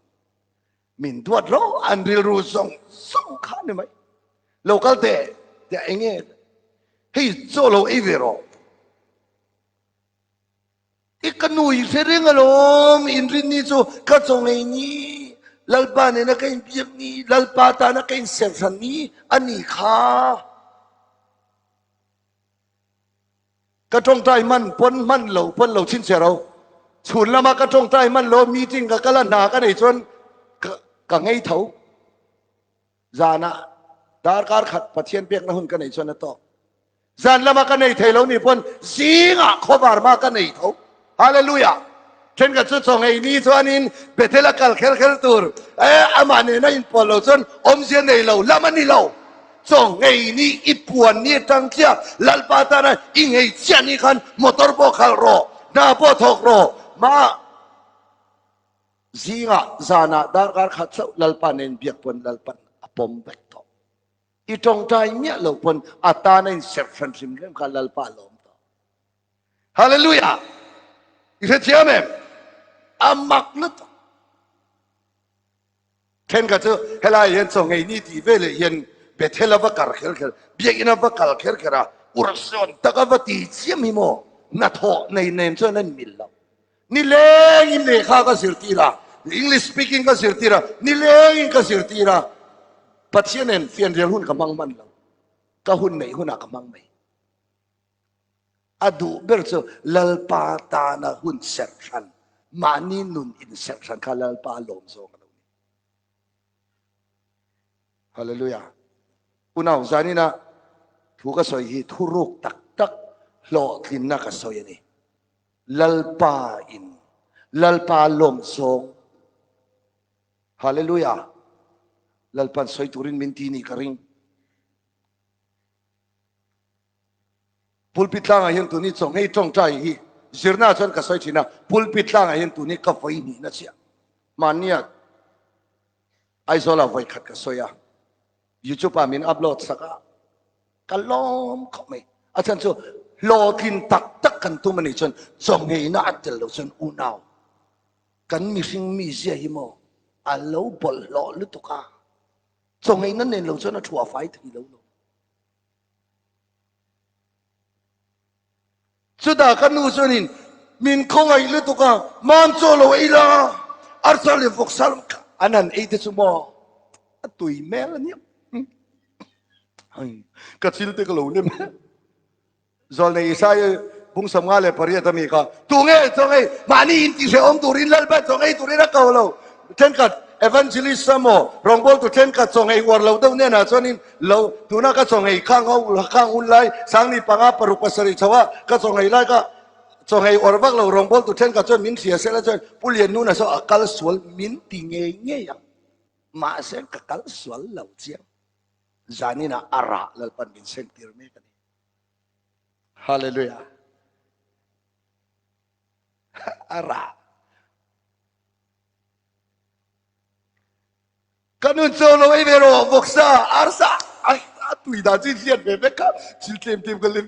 Speaker 1: Min duat ro an rilru zawng zawng kha ni mai. Lo kal teh tiah eng nge hei chaw lo ei ve rawh. I ka nu i hre reng alawm, inrinni chu ka chaw ngei ni. Lalpa nena ka inbiak ni, Lalpa tana ka inserhran ni a ni kha. Ka tawngtai hman pawn hman lo pawn lo chhinchhiah ro. Chhun lama ka tawngtai hman lo meeting ka kal a hna ka nei chuan ka ngei tho. Zanah darkar khat Pathian pekna hun ka nei chuan a tawk. Zan lama ka nei thei lo nih pawn zingah khawvar ma ka nei tho. Hallelujah! Thenkhat chu chaw ngei ni chuanin Bethel a kal kher kher tur e amah nena inpawl lo chuan awmzia nei lo lam a ni lo. Chaw ngei ni i puan ni atang chiah Lalpa tana i ngei chiah ni khan motor pawh khalh rawh, hna pawh thawk rawh. Mah zingah zanah darkar khat chauh Lalpa nen biak pawn Lalpan a pawm vek tawh. I tawngtai miah lo pawn a tana inserh hran hrim hrim kha Lalpa a lawm tawh. Hallelujah! I hrethiam em? A mak lutuk. Thenkhat chu helai hian chaw ngei ni tih veleh hian Bethel a va kar kher kher, biakinn a va kal kher kher a, urhsawn tak a va ti chiam hi maw? Hnathawh nei nen chuan an mil lo. Nilengin lehkha ka zirtir a, English speaking ka zirtir a, nilengin ka zirtir a, Pathian nen fianrial hun ka hmang hman lo, ka hun neih hunah ka hmang mai. A duh ber chu Lalpa tana hun serh hran, mahni nun inserh hran kha Lalpa lawm zawng a lo ni. Hallelujah. Unau zanina thu ka sawi hi thuruk tak tak hlawhtlinna ka sawi a ni. Lalpa in Lalpa lawm zawng Hallelujah Lalpan sawi turin min ti ni ka ring. Pulpit tlangah hian tuni chawnghei tawngtai hi zirna chuan ka sawi thin a, pulpit tlangah hian tuni ka vawi hnihna chiah. Mahnia Aizawlah vawi khat ka sawi a, YouTube ah min upload sak a, Ka lawm khawp mai. A chhan chu hlawhtlin tak tak kan tum a nih chuan chawngeina a tel lo chuan unau kan mihring mizia hi maw a lo bawlhhlawh lutuk a, chawngeina nen lo chuan a thuah fai thei lo lo. Chutah ka nu chuanin min khawngaih lutuk a, mam chaw lo ei la, arsa leh vawksa lam kha an han ei te chu maw a tui hmel a nia. Ka chil te ka lo lem. Zawlnei Isaiah bung 58 ami kha tunge chaw ngei mahni intihrehawm turin Lalpa chaw ngei turin a ko lo. Thenkhat evangelist emaw rawngbawltu thenkhat chaw ngei uar lo deuh hnenah chuanin Lo, tuna ka chawnghei khang ho khang hun lai sangni panga paruk pasarih chho a ka chawnghei lai ka chawnghei awr vak lo rawngbawltu thenkhat chuan min hria sela chuan Pu Liannuna saw a kal sual min ti ngei ngei ang. Mahse ka kal sual lo chiang. Zaninah a rah Lalpan min seng tir mek a ni. Hallelujah. A rah. Ka nun chaw lo ei ve rawh vawksa arsa a tui dan chu hriat ve vek kha thil tlem tlem ka lem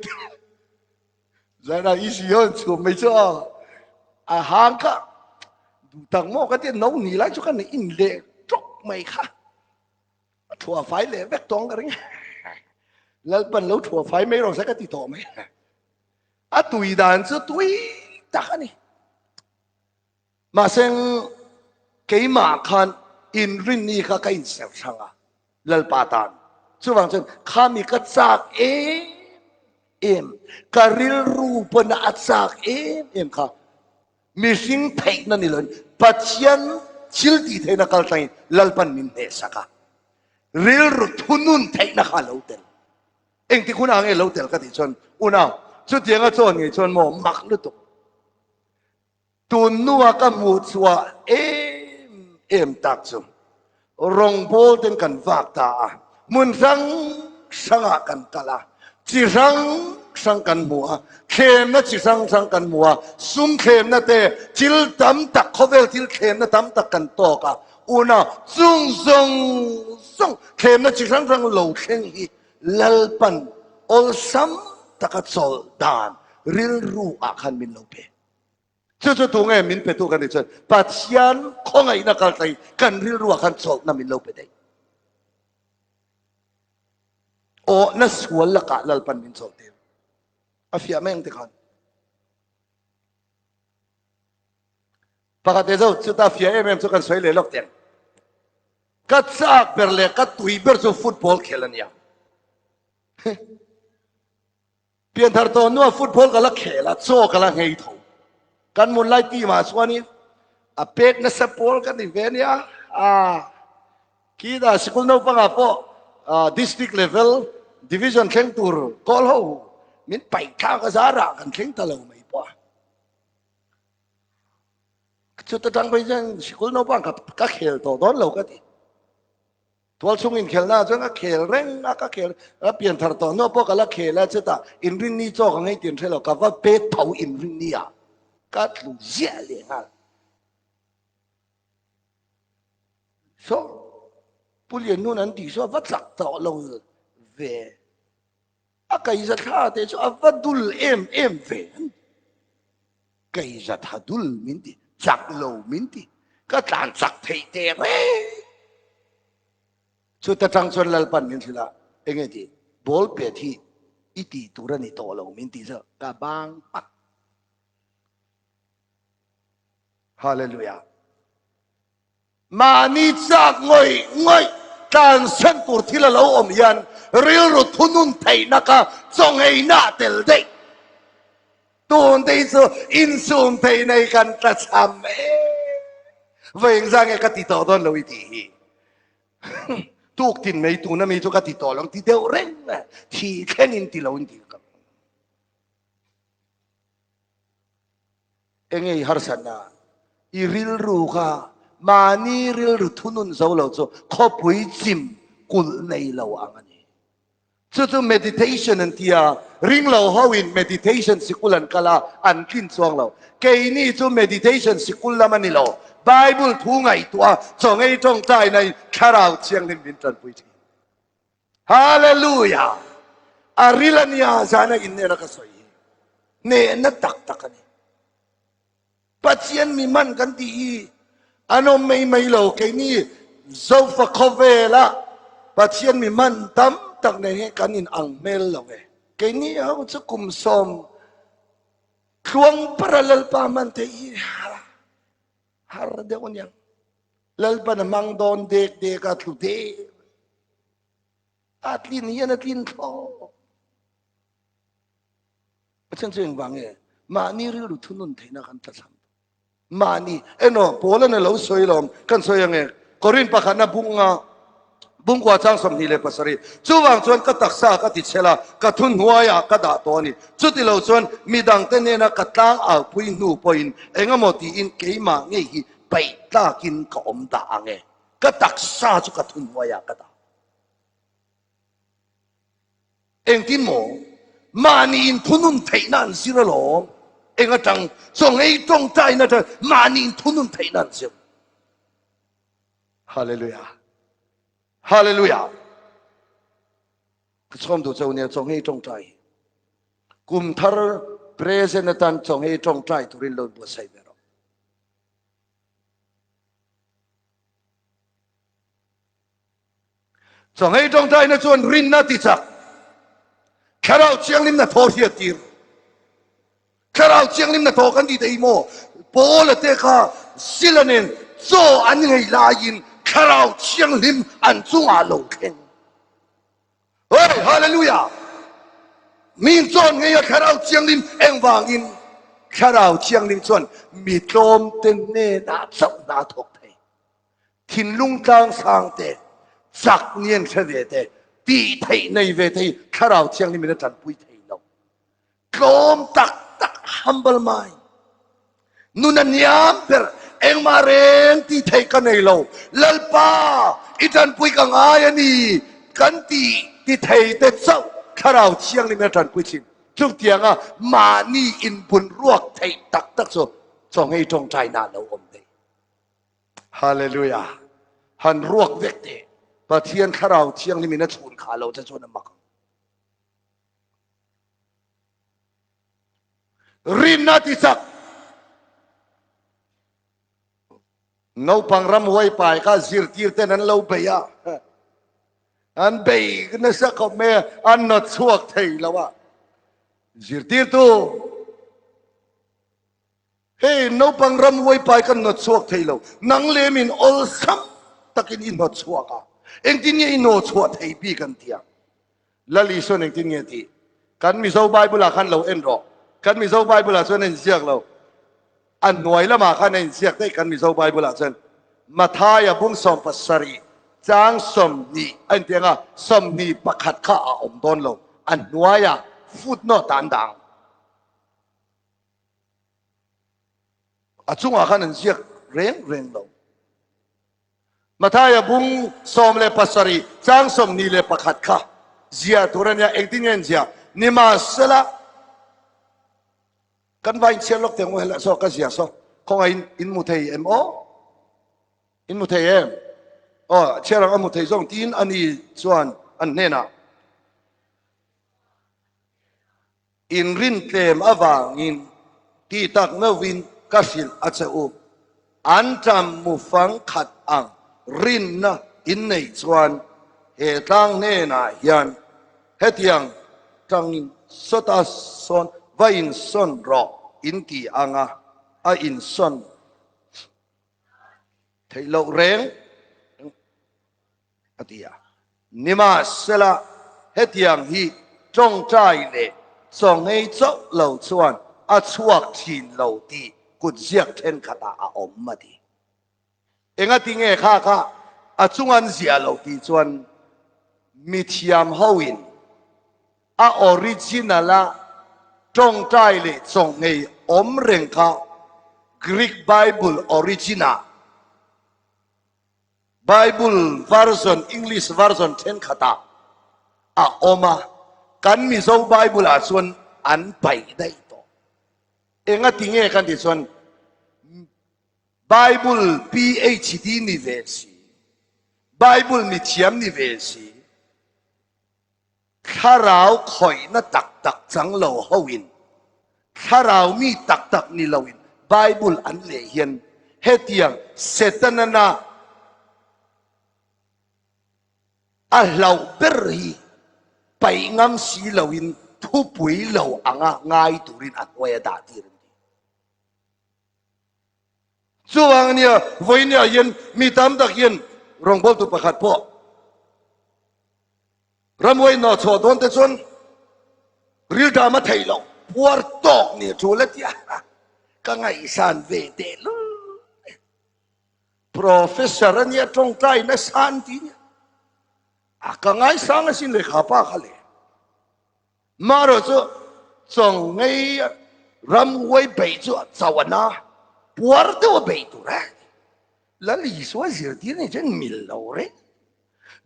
Speaker 1: zaina i si hian chhum mai chu a a hang kha duh tak maw ka tia no ni lai chu ka nei in leh tawk mai kha a thua fai leh vek tawng ka ring lalpan lo thua fai mai rawh se ka ti tawh mai a tui dan chu tui tak a ni Mahse keimah khan inrinni kha ka inserh hrang a, Lalpa tan. Chuvang chuan khami ka chak em em, ka rilru pawn a chak em em kha mihring theihna ni loin Pathian thil tih theihna kal tlangin Lalpan min hnehsak a, rilru thunun theihna kha a lo tel. Engtik hunah nge lo tel ka tih chuan, Unau, chutianga chawn ngei chuan maw mak lutuk. Tun hnua ka hmuh chhuah em em tak chu rawngbawl ten kan vak ta a, hmun hrang hrangah kan kal a, chi hrang hrang kan hmu a, thlemna chi hrang hrang kan hmu a, sum thlemna te, thil tam tak, khawvel thil thlemna tam tak kan tawk a, unau chung zawng zawng thlemna chi hrang hrang lo thleng hi Lalpan awlsam taka chawlh dan rilru ah khan min lo pe. Chu chu tu nge min petu kan tih chuan Pathian khawngaihna kal tlai kan rilruah khan chawlhna min lo pe daih. Awhna sual lakah Lalpan min chawlh tir. A fiah mai ang ti khan. Pakhat te zo chuta fiah em em chu kan sawi leh lawk teng. Ka chak ber leh ka tui ber chu football khel a nia. Pianthar tawh hnua football ka la khel a, chaw ka la nghei tho. Kan mun lai team ah chuanin a pek nasa pawl ka ni ve a nia. Ah, khitah sikul naupangah pawh district level division thleng tur kawl ho min paih thlak a zarah kan thleng ta lo mai pawh a. Chuta tang phei chuan sikul naupang ka khel tawh dawn lo ka ti. Tual chhung inkhelhna ah chuan ka khel reng a, ka khel a pian thar tawh hnuah pawh ka la khel a, chutah inrinni chaw ka ngei tin hre lo, ka va pet tho inrinni ah ka tlu ziah leh nghal. Saw Pu Liannun an tih saw a va chak tawh lo ve, a kaiza thla te chu a va dul em em ve an ti. Kaiza tha dul min ti, chak lo min ti, ka tlan chak theih teh reng. Chuta tang chuan Lalpan min hrilh a, enge ti, ball pet hi i tih tur a ni tawh lo min tih chu ka bang hmak. Hallelujah. Mahni chak ngawih ngawih tlansan tur thil a lo awm hian rilru thunun theihna kha chawngeina a tel daih. Tun te hi chu insum theih nei kan tla cham em. Vawi engzah nge ka ti tawh dawn lo i tih hi. Tuk tin mai tuna mi chu ka ti tawh lo ang ti deuh reng a, thih thlengin ti lo in ti ka. Enge i harsatna? I rilru kha mahni rilru thunun zo lo chu khawpui chim kulh nei lo ang a ni. Chu chu meditation an ti a, ring lo ho in meditation sikul an kal a, an tlin chuang lo. Keini chu meditation sikul lam a ni lo, Bible thu ngaihtuah a, chawngei tawngtaina in Thlarau Thianghlim min tanpui thin. Hallelujah! A ril a nia zana innena ka sawi hi. Hnehna tak tak a ni. Pathian mi man kan tih hi an awm mai mai lo. Keini Zofa khawvela Pathian mi man tam tak nen hian kan in ang hmel lo e. Keini ho chu kum sawm tluang para Lalpa man theih hi har deuh a niang. Lalpan a hmang dawn dek dek a, tlu dek. A tlin hian a tlin thlawk. Pathian chu engvang nge? Mahni rilru thunun theihna kan tlachham. Mahni, eno, Paul-an a lo sawi lawm, kan sawi ange. Korin pakhatna bunga bungkua chang 27. Chuvang chuan ka taksa ka ti chhel a, ka thu hnuaiah ka dah tawh a ni. Chutilo chuan midangte nena ka tlang alpui hnu pawhin engemaw tiin keimah ngei hi Paih tlakin ka awm dah ang e, ka taksa chu ka thuhnuaiah ka dah. Engtin maw? Mahni inthunun theihna an zir alawm. Eng atang? Chawngei tawngtaina atang mahni inthunun theihna an zir. Hallelujah. Hallelujah. Ka chhawm duh chau nia chawngei tawngtai. Kum thar present atan chawngei tawngtai turin lo buatsaih ve rawh. Chawngei tawngtaina chuan rinna ti chak, Thlarau Thianghlimna thaw hriat tir. Thlarau Thianghlimna thaw kan ti thei maw? Paula te kha Sila nen chaw an ngei laiin Thlarau Thianghlim an chungah lo thleng. Oi, hallelujah! Min chuan ngei a Thlarau Thianghlim engvangin Thlarau Thianghlim chuan mi tlawmte hnenah chauh hna a thawk thei. Thinlung tlang sang te, chak ni an hre ve te, tih theih nei ve te hi Thlarau Thianghlim in a tanpui thei lo. Tlawm tak tak, humble mind. Nun a niam ber, engmah reng tih theih ka nei lo. Lalpa, i tanpui ka ngai a ni, kan ti ti thei te chauh Thlarau Thianghlim in a tanpui thin. Chutianga mahni inbun ruak theih tak tak chu chawngei tawngtaina a lo awm thei. Hallelujah! Han ruak vek teh. Pathian Thlarau Thianghlim in a chhun kha lo che chuan a mak ang. Rinna ti chak. Naupang ramhuai pai kha zirtir ten an lo bei a. An bei nasa khawp mai a, an nawt chhuak thei lo a. Zirtirtu, hei naupang ramhuai pai kan nawt chhuak thei lo, nang lem in awlsam. takin i hnawt chhuak a, engtin nge i hnawh chhuah thei bik an ti a. Lal Isuan engtin nge tih? Kan Mizo Bible-ah khan lo en rawh. Kan Mizo Bible-ah chuan a inziak lo. A hnuai lamah khan a inziak daih kan Mizo Bible-ah chuan. Mathaia bung 70 chang 20 a inti ang a, 21 kha a awm dawn lo. A hnuaiah footnote ah an dah ang. A chungah khan an ziak reng reng lo. Mathaia bung 17 chang 21 kha ziah tur a nia, engtin nge an ziah? Nimahsela, kan va inchhiar lawk teh ang u helai saw ka ziah saw, khawngaihin in hmu thei em aw? In hmu thei em? Aw, chhiar ang a hmu thei zawng tiin ani chuan an hnenah, Inrintlem avangin ti tak meuhin ka hrilh a che u. An ṭam mu fang khat ang rinna in neih chuan he tlang hnenah hian hetiang ṭangin sawta sawn va insawn rawh in ti anga a insawn theih loh reng a ti a. Nimahsela, hetiang hi tawngtai leh chawnghei chauh lo chuan a chhuak thin lo tih kutziak thenkhatah a awm a ti. Engati nge kha kha a chung an ziah loh tih chuan mithiam hoin a original-a tawngtai leh chawnghei awm reng kha Greek Bible origin-ah Bible version English version thenkhatah a awm a, kan Mizo Bible ah chuan an paih daih tawh. Engati nge kan tih chuan Bible PhD ni ve si, Bible mithiam ni ve si, Thlarau khawihna tak tak chang lo hoin, thlarau mi tak tak ni loin Bible an leh hian hetiang Setanana a hlauh ber hi paih ngam si loin thupui lo anga ngai turin a hnuai a dah tir an ti. Chuvang ania vawinia hian mi tam tak hian rawngbawltu pakhat pawh Ramhuai hnawh chhuah dawn te chuan rilṭam a theih loh, puar tawk ni a ṭul a ti a, ka ngaihsan ve teh lul. Professor a nia ṭawngṭai nasa an ti nia, a ka ngaisang asin lehkha pa kha le. Marawh chu chawngei ramhuai beih chu a chauh a na, puar deuh a beih tur a. Lal Isua zirtir ni chuan mil lo reng.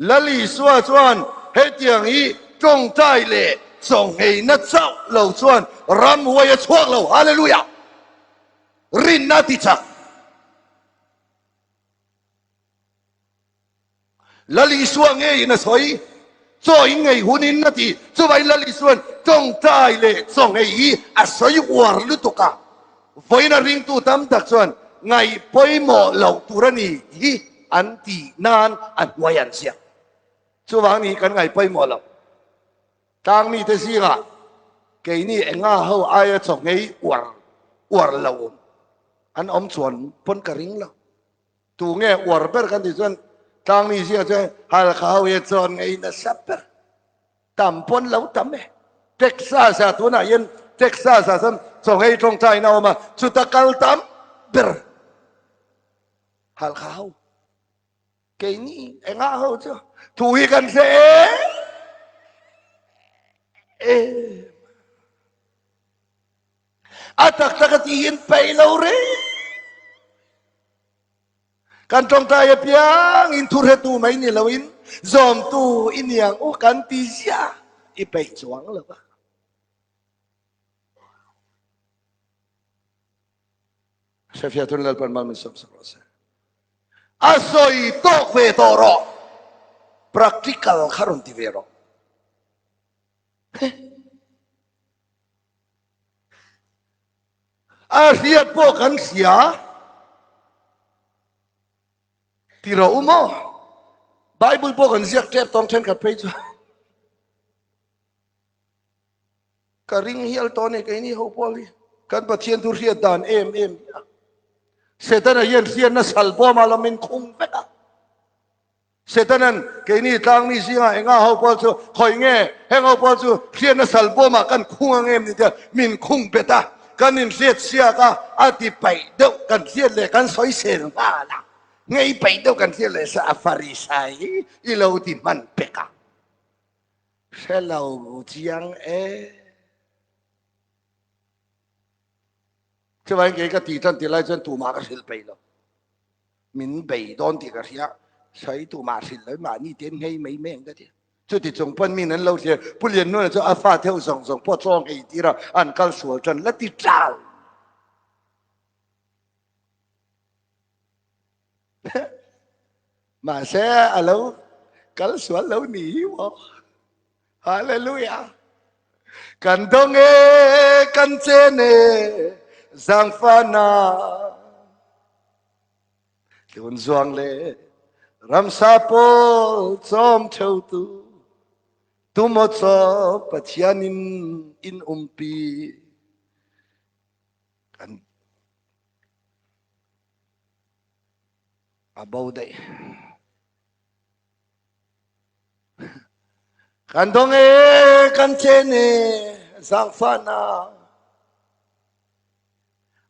Speaker 1: Lal Isua chuan hetiang hi tawngtai leh chawngheina chauh lo chuan ramhuai a chhuak lo. Hallelujah! Rinna ti chak. Lal Isua ngeiin a sawi, Chaw in ngei hunin a ti. Chuvangin Lal Isua'n tawngtai leh chaw ngei hi a sawi uar lutuk a. Vawiina ringtu tam tak chuan ngaih pawimawh loh tur a ni hi an tih nan a hnuai an ziak. Chuvang ni kan ngaih pawimawh loh. Tlang mite zingah keini enga ho aia chaw ngei uar uar lo an awm chuan pawn ka ring lo. Tu nge uar ber kan tih chuan tlangmi zia chuan Halkha ho hi chuan ngei nasa ber. Tam pawn lo tam e. Texas ah tunah hian Texas ah chuan chawnghei tawngtain a awm a, chuta kal tam ber Halkha ho. Keini engah ho chu thu hi kan hre em em. A tak tak a ti hin peih lo reng. Kan tawngtai apiang in thuhretu mai ni loin zawmtu i niang u kan ti ziah i peih chuang lo va. Hrefiah thun Lalpan mal min sawm sak rawh se. A sawi tawk ve tawh rawh. Practical kha rawn ti ve rawh. A hriat pawh kan hria ti rawh u maw? Bible pawh kan ziak tep tawng thenkhat phei chu ka ring hial tawh a ni keini ho pawh hi kan Pathian thu hriat dan em em hi a. Setana hian hriatna sal bawmah lo min khung vek a. Setanan keini tlangmi zingah enga ho pawl chu khawi nge heng ho pawl chu hriatna sal bawmah kan khung ang em ni tia min khung bet a, kan inhriat siak a, a ti paih deuh kan hriat leh kan sawisel nghal a, ngei paih deuh kan hriat leh sa a Farisai i lo ti hman pek a, hre lo chiang e. Chuvangin kei ka tih tan tih lai chuan tumah ka hrilh peih lo. Min bei dawn tih ka hria, sawi tumah hrilh lo mahni te an nghei mai mai ang ka ti. Chuti chung pawn min an lo hria, Pu Liannuna chu a fa theuh zawng zawng pawh chaw nghei tir a, an kal sual tan la ti ṭal. Mahse a lo kal sual lo ni hi maw. Hallelujah. Kan dawng e, kan chen e, zangfana. Tlun zuang le ramsa pawl chawm theutu tumaw chaw Pathian in in umpi kan a bo daih. Kan dong e, kan chen e, zaangfahnak.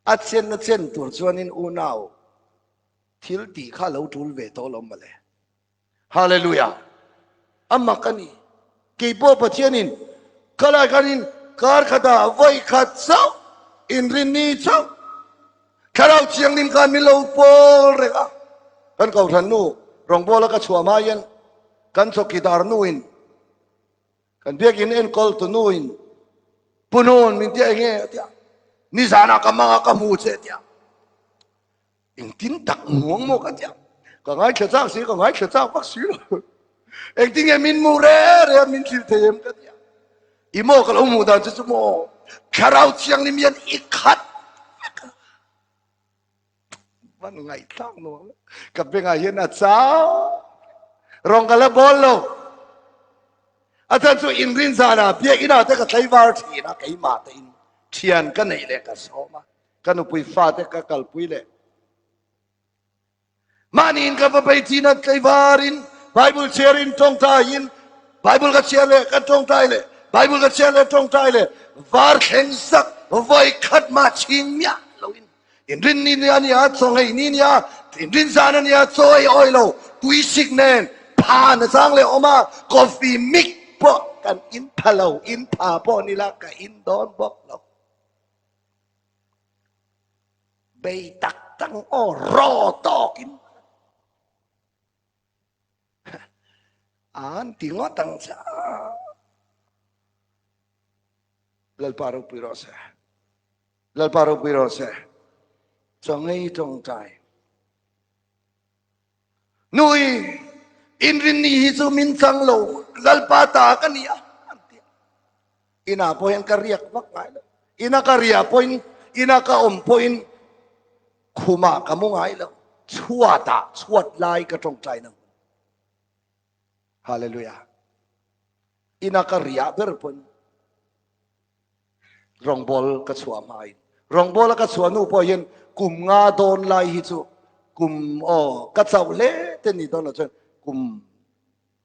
Speaker 1: A chen na chen tur chuanin unau thil tih kha lo tul ve tawh lo mawle. Hallelujah. A mak a ni. Kei pawh Pathianin ka lai khanin kar khatah vawi khat chauh inrinni chauh Thlarau Thianghlim khan min lo pawl reng a. Kan kohhran nu rawngbawla ka chhuah hma hian kan chawkidar nuin kan biakin enkawl tu nuin Pu Nun min tia enge a tia nizanah ka mang a ka hmu che a tia. Engtin tak muang maw ka tia. Ka ngaithla chak si, ka ngaithla chak vak si lo. Engtin nge min hmuh re re a min thil thei em ka tia. I maw ka lo hmuh dan chu chu maw Thlarau Thianghlim hian i khat vek a. Van ngaihthlak nuam. Ka bengah hian a chau. Rawng ka la bawl lo. A chan chu inrin zanah biakinn ah te ka tlaivar thin a, keimah te in thian ka neih leh ka sawm a. Ka nupui fate ka kalpui leh mahni in ka va bei thin a, tlaivar in Bible chhiar in tawngtai in Bible ka chhiar leh ka tawngtai leh Bible ka chhiar leh tawngtai leh var thleng zak vawi khat mah chhing miah lo in inrin ni nia nia chaw ngei ni nia inrin zan a nia chaw ei awi lo tui sik nen phan a chang leh awm a coffee mik pawh kan in pha lo in pha pawh ni la ka in dawn bawk lo. Bei tak tak aw raw tawkin an ti ngawt ang che. Lalpa ropui rawh se. Lalpa ropui rawh se. Chawngei tawngtai. Nui inrin ni hi chu min chang lo Lalpa ta ka ni a an ti a. Inah pawh hian ka riak vak ngai lo. Ina ka riah pawhin ina ka awm pawhin khumah ka mu ngai lo. Chhuatah chhuat lai ka tawngtai na hmun. Hallelujah. Ina ka riah ber pawn Rawngbawl ka chhuah hmain rawngbawl a ka chhuah hnu pawh hian kum nga dawn lai hi chu kum aw ka chauh hle te ni dawn lo chuan kum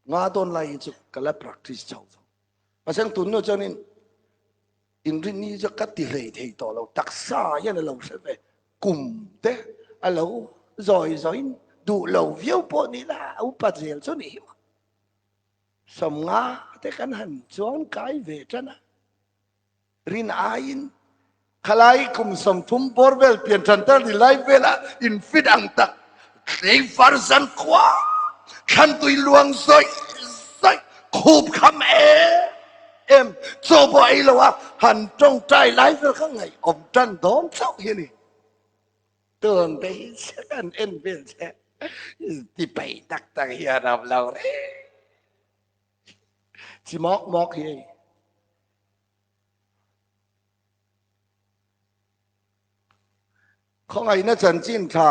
Speaker 1: nga dawn lai hi chu ka la practice chho tho. Mahse tun hnu chuanin inrinni chu ka ti hlei thei tawh lo taksa hian a lo hre ve kum te a lo zawi zawiin duh lo viau pawh ni la a upa zel chu ni hi maw. Sawmnga te kan han chuan kai ve tan a, rin aiin khalai kum 30 bawr vel pian tan tar ni lai vela in fit ang tak tleivar zan khua thlantui luang zawih zawih khup kham em em chaw pawh ei lo a han tawngtai lai vel kha ngaihawm tan dawn chauh hi a ni. Tun te hi kan en vel che ti peih tak tak hian a awm lo reng. Chi mawk mawk hi hei. Khawngaihna chanchin tha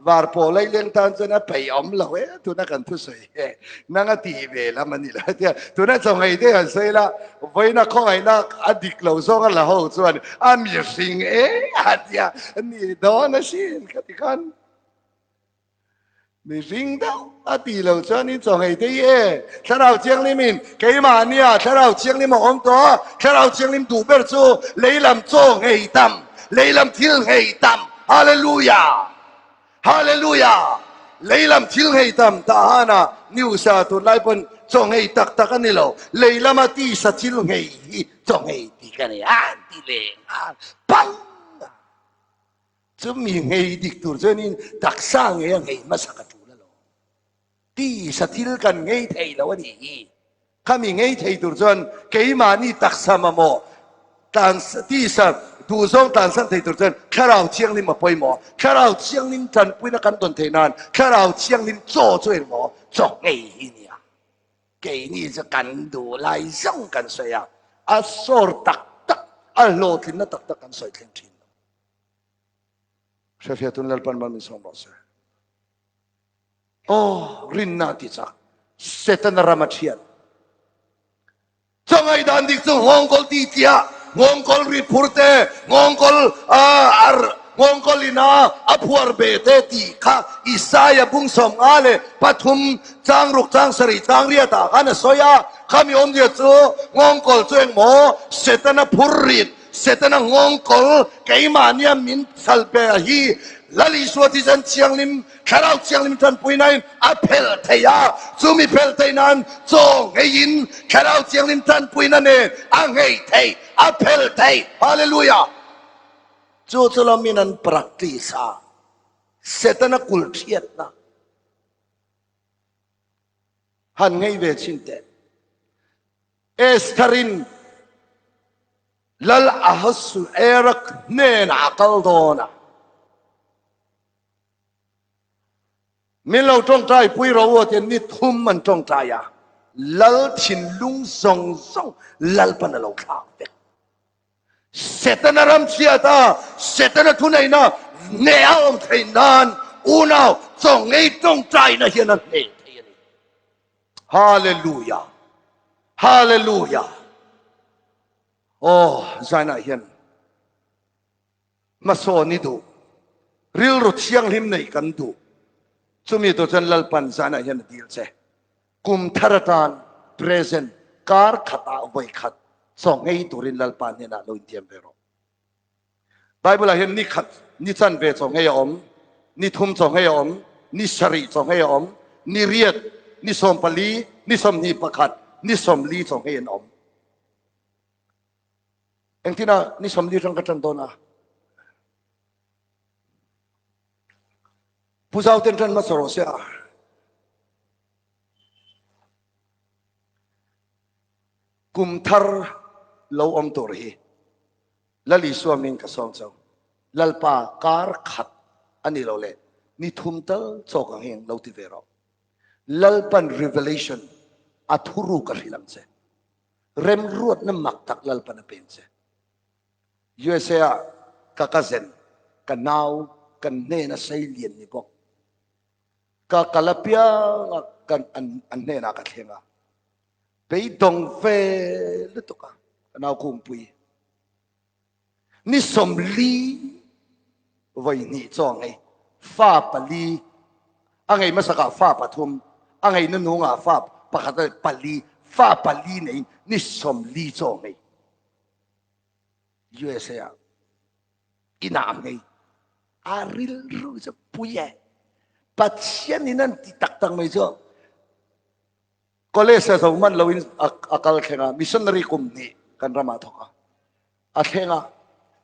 Speaker 1: var pawh laileng tan chuan a peih awm lo e tuna kan thusawi he nang a tih ve lam a ni lo tia tuna chawnghei te han sawi la vawiina khawngaihna a dik lo zawng a la ho chuan a mihring e a tia ni dawn asin ka ti khan mihring deuh. A ti lo chuanin chaw nghei te hi e, Thlarau Thianghlimin keimahnia Thlarau Thianghlim a awm tawh a, Thlarau Thianghlim duh ber chu lei lam chaw nghei tam, lei lam thil nghei tam. Hallelujah! Hallelujah! Lei lam thil nghei tam tahana news a tunlai pawn chaw nghei tak tak a ni lo, lei lama tisa thil nghei hi chaw nghei tih ka nei a an ti leh nghal pang a. Chumi nghei dik tur chuanin taksa ngei a nghei hmasa ka tul alawm. Tisa thil kan nghei thei lo a nih hi. Khami nghei thei tur chuan keimahni taksa mamawh tlan tisa duhzawng tlansan thei tur chuan Thlarau Thianghlim a pawimawh. Thlarau Thianghlim tanpuina kan dawn theih nan Thlarau Thianghlim chaw chu engmaw chaw nghei hi nia. Keini chu kan duh lai zawng kan sawi a, a sawr tak tak, a hlawhtlinna tak tak kan sawi thleng thin lo. Hrefiatun Lalpan mal min sawm rawh se. Aw, rinna ti chak. Setana ram a thian. Chawngai dan dik chu nghawngkawl ti tia, nghawngkawl ri phur te, nghawngkawl ar, nghawngkawl ina a phuar be te ti kha Isaia bung 53 chang ruk chang sarih chang riat ah khan a sawi a. Khami awmzia chu nghawngkawl chu engmaw Setana phur rit Setana nghawngkawl keimahnia min chhal pe hi Lal Isua thisen thianghlim, Thlarau Thianghlim tanpuinain a phelh thei a, chumi phelh theih nan chaw ngheiin Thlarau Thianghlim tanpuina nen a nghei thei, a phelh thei. Hallelujah! Chu chu lamin an practice a, Setana kulh thiatna han nghei ve chhin teh. Esther-in Lal Ahasuerus hnenah a kal dawn a. Min lo tawngtai pui rawh u a tian ni thum an tawngtai a, Lal thinlung zawng zawng Lalpan a lo thlak vek. Setana ram chhiata Setana thuneihna hneh a awm theih nan unau chaw ngei tawngtaina hian a hneh thei a ni. Hallelujah! Hallelujah! Aw, zainah hian hmasawn i duh, rilru thianghlim neih kan duh. Chumi tur chuan Lalpan zainah hian a dil che. Kum thar atan present kar khatah vawi khat chaw nghei turin Lalpa hnenah lo intiam ve rawh. Bible ah hian ni khat, ni chanve chaw nghei a awm, ni thum chaw nghei a awm, ni sarih chaw nghei a awm, ni riat, ni 14, ni 21, ni 40 chaw nghei an awm. Engtin ah ni 40 tang ka tan dawn a? Pu Zau ten tan hmasa rawh se a. Kum thar lo awm tur hi Lal Isua hming ka sawm chau. Lalpa kar khat a ni lo le ni thum tal chawk ang hian lo ti ve rawh. Lalpan revelation a thuru ka hrilh ang che. Remruatna mak tak Lalpan a peng che. USA ah ka cousin, ka nau, kan hnena sei lian ni bawk. Ka kal apiang a kan an an hnenah ka thleng a. Beidawng ve lutuk a ka nau kungpui. Ni 40 vawi hnih chaw a ngei. Fa pali a ngei hmasakah fa pathum, a ngei nuhnungah fa pakhat a pali, fa pali neiin ni 40 chaw a ngei. USA ah inah a ngei. A rilru chu pui e. Pathian in an ti tak tak mai chu. College a zo man loin a kal thleng a, missionary kum hnih kan ramah a thawk a, a thleng a,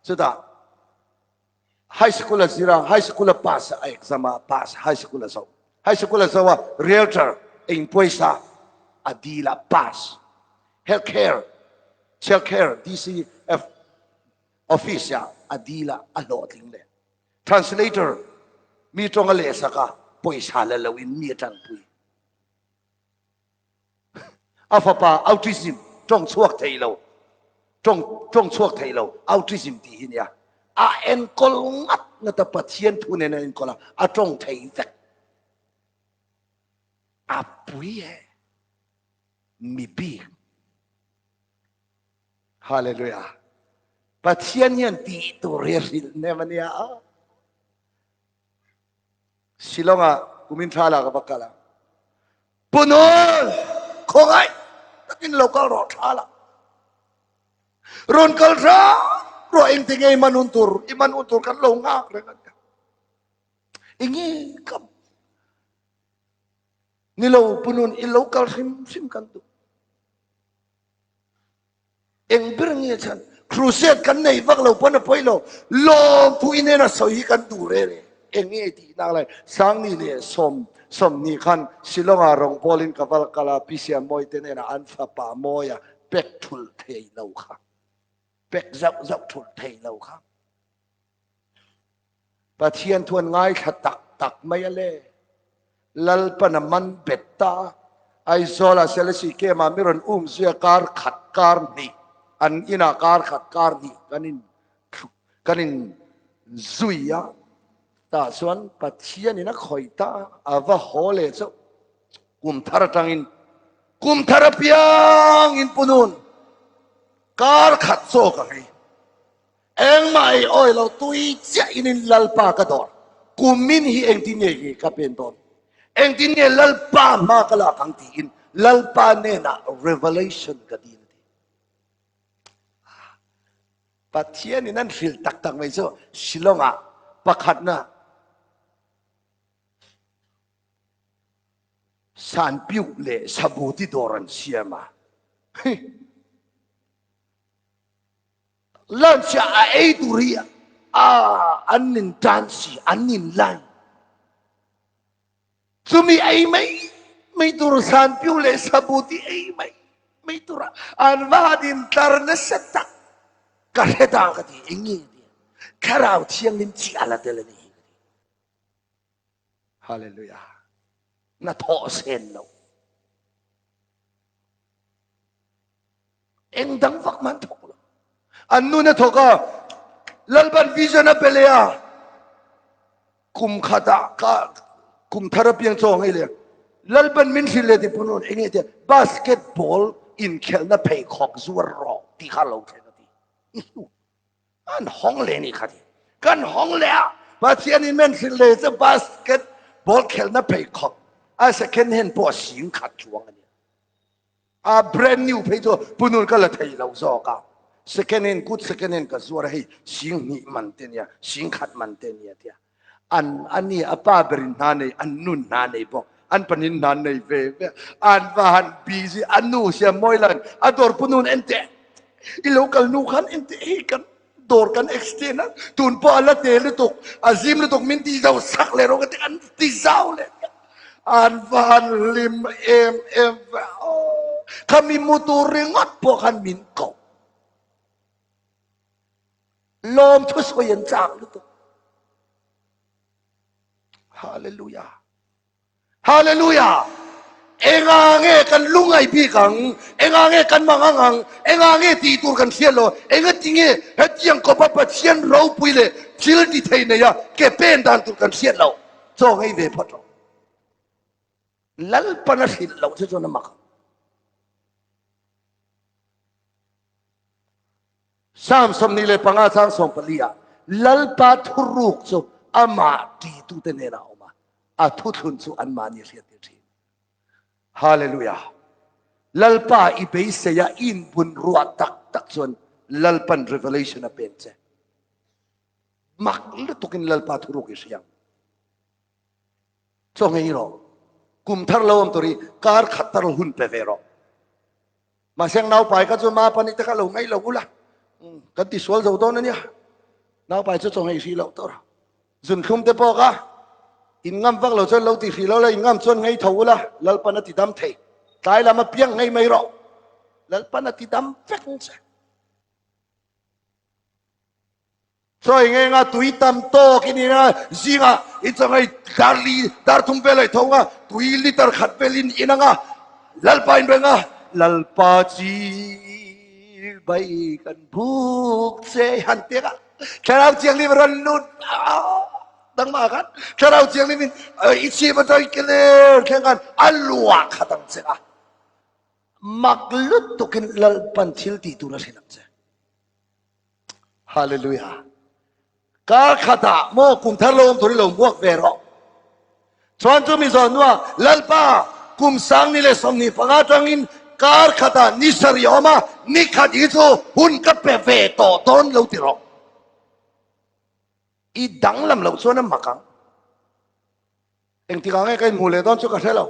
Speaker 1: chutah high school a zir a, high school a pass a exam a pass, high school a zo, high school a zo a, realtor eng pawisa a dil a pass, health care, child care DCF office ah a dil a, a hlawhtling leh. Translator mi tawng a lehsak a, pawisa la loin mi a tanpui. A fapa autism tawng chhuak thei lo, tawng tawng chhuak thei lo autism tih hi nia. A enkawl ngat ngat a, Pathian thu nen a enkawl a, a tawng thei vek. A pui e, mi bik. Hallelujah. Pathian hian tih tur hi a hrilh hnem a nia. Shillong ah kumin thla la ka va kal a. Punawl, khawngaih takin lo kal rawh tha la. Rawn kal hram rawh engti nge i man hun tur, i man hun tur kan lo nghak reng a nia. Enge ka ni lo Punun i lo kal hrim hrim kan duh. Eng ber nge chhan crusade kan nei vak lo pawn a pawi lo lawmthu inen a sawi hi kan duh reng e. Eng nge tih nak lai Sangni leh Sawm Sawmni khan Shillong-ah rawngbawlin ka val kal a, Pi Siammawi te hnenah an fapa Mawia pek thulh thei lo kha, pek zauh zauh thulh thei lo kha. Pathian thu an ngaithla tak tak mai a le. Lalpan a man bet ta a. Aizawla Selesih Camp-ah mi rawn um zui a, kar khat kar hnih, an inah kar khat kar hnih kan in kan in zui a. Tah chuan Pathianin a khawih ta a, a va haw leh chauh. Kum thar atangin, kum thar apiangin Punun kar khat chaw ka ngei. Engmah ei awi lo tui chiah in in Lalpa ka dawr. Kumin hi engtin nge nge ka pen dawn? Engtin nge Lalpa hma ka lak ang tiin Lalpa hnenah revelation ka dil a ti. Pathian in an hrilh tak tak mai chu Shillong ah pakhatna Sanpiuk leh Sabuti dawr an siam a. Lunch ah a ei tur hi a an in tan si, an in line. Chumi ei mai mai tur Sanpiu leh Sabuti ei mai mai tur a an va han in tlar nasa tak ka hre ta ka ti eng nge nia Thlarau Thianghlim chi a la tel a ni hi ka ti. Hallelujah. Na thawh sen lo. Eng dang vak man thawk lo. An nun a thawk a, Lalpan vision a pe leh a, kum khatah ka kum thar a piang chaw ngei leh Lalpan min hrilh leh ti punun enge tia basketball inkhelhna pheikhawk zuar rawh tih kha lo thleng a ti. An hawng leh ni kha ti. Kan hawng leh a, Pathian in men hrilh leh chu basketball khelhna pheikhawk a second hand pawh a sing khat chuang a nia. A brand new phei chu punun ka la thei lo zawk a, second hand good second hand ka zuar a hei sing hnih man te nia sing khat man te nia tia an ani a pa berin hna nei an nun hna nei bawk an panin hna nei ve ve an va han busy an nu sia mawi lan a dawr punun en teh i lo kal nu khan en teh hei kan dawr kan extend a tun pawh a la te lutuk a zim lutuk min ti zau sak leh rawh ka ti an ti zau leh an va han hlim em em ve aw khami mu tur ringawt pawh khan min ko lawm thu sawi an chak lutuk hallelujah Hallelujah! Enga nge kan lungai bik ang? Enga nge kan mangang ang? Enga nge tih tur kan hriat lo? Enga ti nge hetiang kawpa Pathian ropui leh thil ti thei nei a ke pen dan tur kan hriat lo? Chaw ngei ve phawt rawh. Lalpan a hrilh loh che chuan a mak ang. Psalm 25 chang 14 ah Lalpa thuruk chu amah ṭitute hnenah a awm a, a thuthlun chu anmahni hriattir ṭhin. Hallelujah! Lalpa i beisei a i inbun ruah tak tak chuan Lalpan revelation a pek che. Mak lutukin Lalpa thuruk i hria ang. Chaw ngei rawh. Kum thar lo awm tur hi kar khat tar hun pe ve rawh. Mahse naupai kha chu ma pani te kha lo ngaih lo ula. Kan ti sual zo dawn ania. Naupai chu chaw ngei hrih loh tur. Zunthlum te pawh kha in ngam vak lo chuan lo ti hrih lo la, in ngam chuan ngei tho ula, Lalpan a ti dam thei. Tlai lam apiang ngei mai rawh. Lalpan a ti dam vek ang che. Chaw i ngei nga tui tam tawk i ni nga zingah i chaw ngei dar li dar thum vel a i tho nga tui liter khat vel in in anga Lalpa in reng a Lalpa chi bai kan buk che han ti anga Thlarau Thianghlim rawn lut dangmah khan Thlarau Thianghlim in i chhip atang i keler thleng khan a luah khat ang che a mak lutukin Lalpan thil tih tur a hrilh ang che. Hallelujah. Kar khatah maw kum thar lo awm tur i lo muak ve rawh. Chuan chu mi zawn hnuah Lalpa Kum 2025 atangin kar khatah ni sarih a awm a, ni khat hi chu hun ka pe ve tawh dawn lo ti rawh. I danglam loh chuan a mak ang. Engtikah nge ka inhmuh leh dawn chu ka hre lo.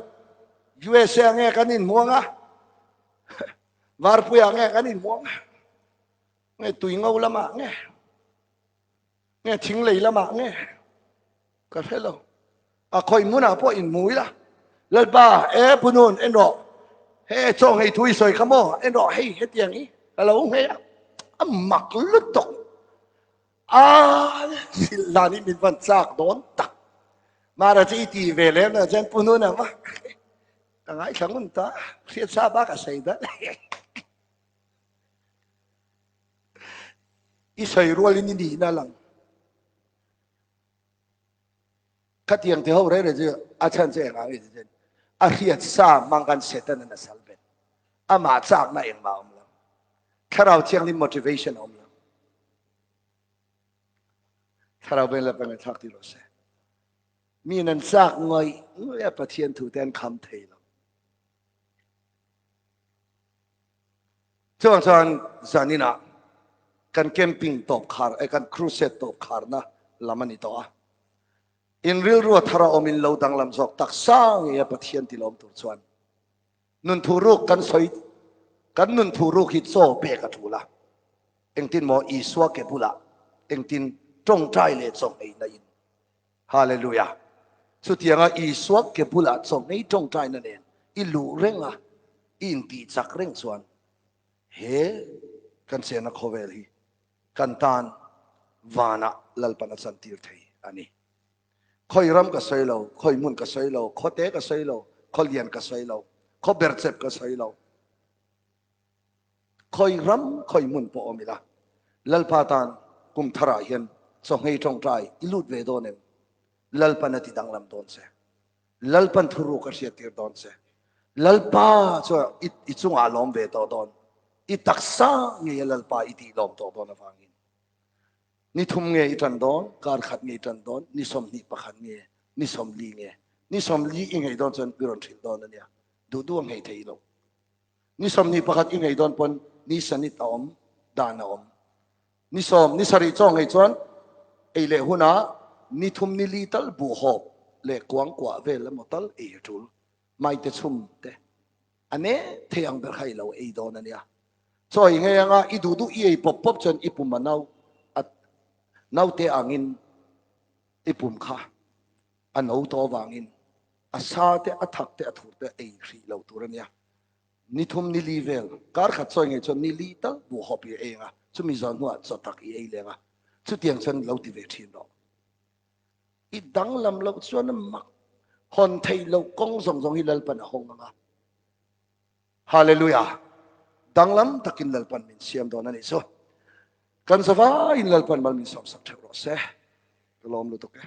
Speaker 1: USA nge kan inhmu ang a, Varpuiah nge kan inhmu ang a, nge Tuingo lamah nge, nge Thinglei lamah nge ka hre lo. A khawi hmunah pawh inhmu ila, Lalpa, e Punun, en rawh, he chaw nghei thu i sawi kha maw, en rawh, hei hetiang hi ka lo nghei a, a mak lutuk. A thil dan hi min van chak dawn tak. Mara chu i ti ve lem lo chuan Pu Nuna va ka ngaithla ngun ta, hriat sa bak a sawi daih. I sawi rualin i nihna lang. Khatiang ti ho reng reng chu a chhan chu engah nge ti chuan a hriat sa hmang khan Satan an a sal bet. Amah chakna engmah a awm lo. Thlarau Thianghlim motivation a awm lo. Thlarau veng leh peng thlak ti rawh se. Mi in an chak ngawih ngawih a Pathian thu te an kham thei lo. Chuvang chuan zaninah kan camping tawp khar eh kan crusade tawp kharna lam a ni tawh a. In rilru a thar a awm in lo danglam zawk taksa ngei a Pathian tilawm tur chuan nun thuruk kan sawi kan nun thuruk hi chaw pek a tul a. Engtin maw Isua ke bulah engtin tawngtai leh chaw ngeina in Hallelujah! Chutianga Isua ke bulah chawhmei tawngtaina nen i luh reng a, i intih chak reng chuan he kan chenna khawvel hi kan tan vanah Lalpan a chantir thei a ni. Khawi ram ka sawi lo, khawi hmun ka sawi lo, khawte ka sawi lo, khaw lian ka sawi lo, khaw berchep ka sawi lo. Khawi ram, khawi hmun pawh awm ila, Lalpa tan kum tharah hian chawhmei tawngtai i lut ve dawn em? Lalpan a ti danglam dawn che. Lalpan thuruk a hriattir dawn che. Lalpa chuan i chungah a lawm ve tawh dawn. I taksa ngei a Lalpa i tih lawm tawh dawn avangin. Ni thum nge i tan dawn, kar khat nge i tan dawn, ni 21 nge, ni 40 nge. Ni 40 i ngei dawn chuan i rawn hrilh dawn a nia. Duh duh a ngei thei lo. Ni 21 i ngei dawn pawn ni sanit a awm, dan a awm. Ni sawm, ni sarih chaw ngei chuan ei leh hunah ni thum ni li tal buhhawp leh kuang kuah vel emaw tal ei a tul. Maite chhum te a ne thei ang ber kha i lo ei dawn a nia. Chaw i ngei anga i duh duh i ei pawp pawp chuan i pum a nau a naute angin i pum kha a no tawh avangin a sa te, a thak te, a thur te ei hrih lo tur a nia. Ni thum ni li vel, kar khat sawi ngei chuan ni li tal buhhawp i ei ang a, chumi zawh hnuah chaw tak i ei leng a, chutiang chuan lo ti ve thin rawh. I danglam loh chuan a mak hawn theih loh kawng zawng zawng hi Lalpan a hawng ang a. Hallelujah! Danglam takin Lalpan min siam dawn a nih chu. Kan zavaiin Lalpan mal min sawmsak theuh rawh se. Ka lawm lutuk e.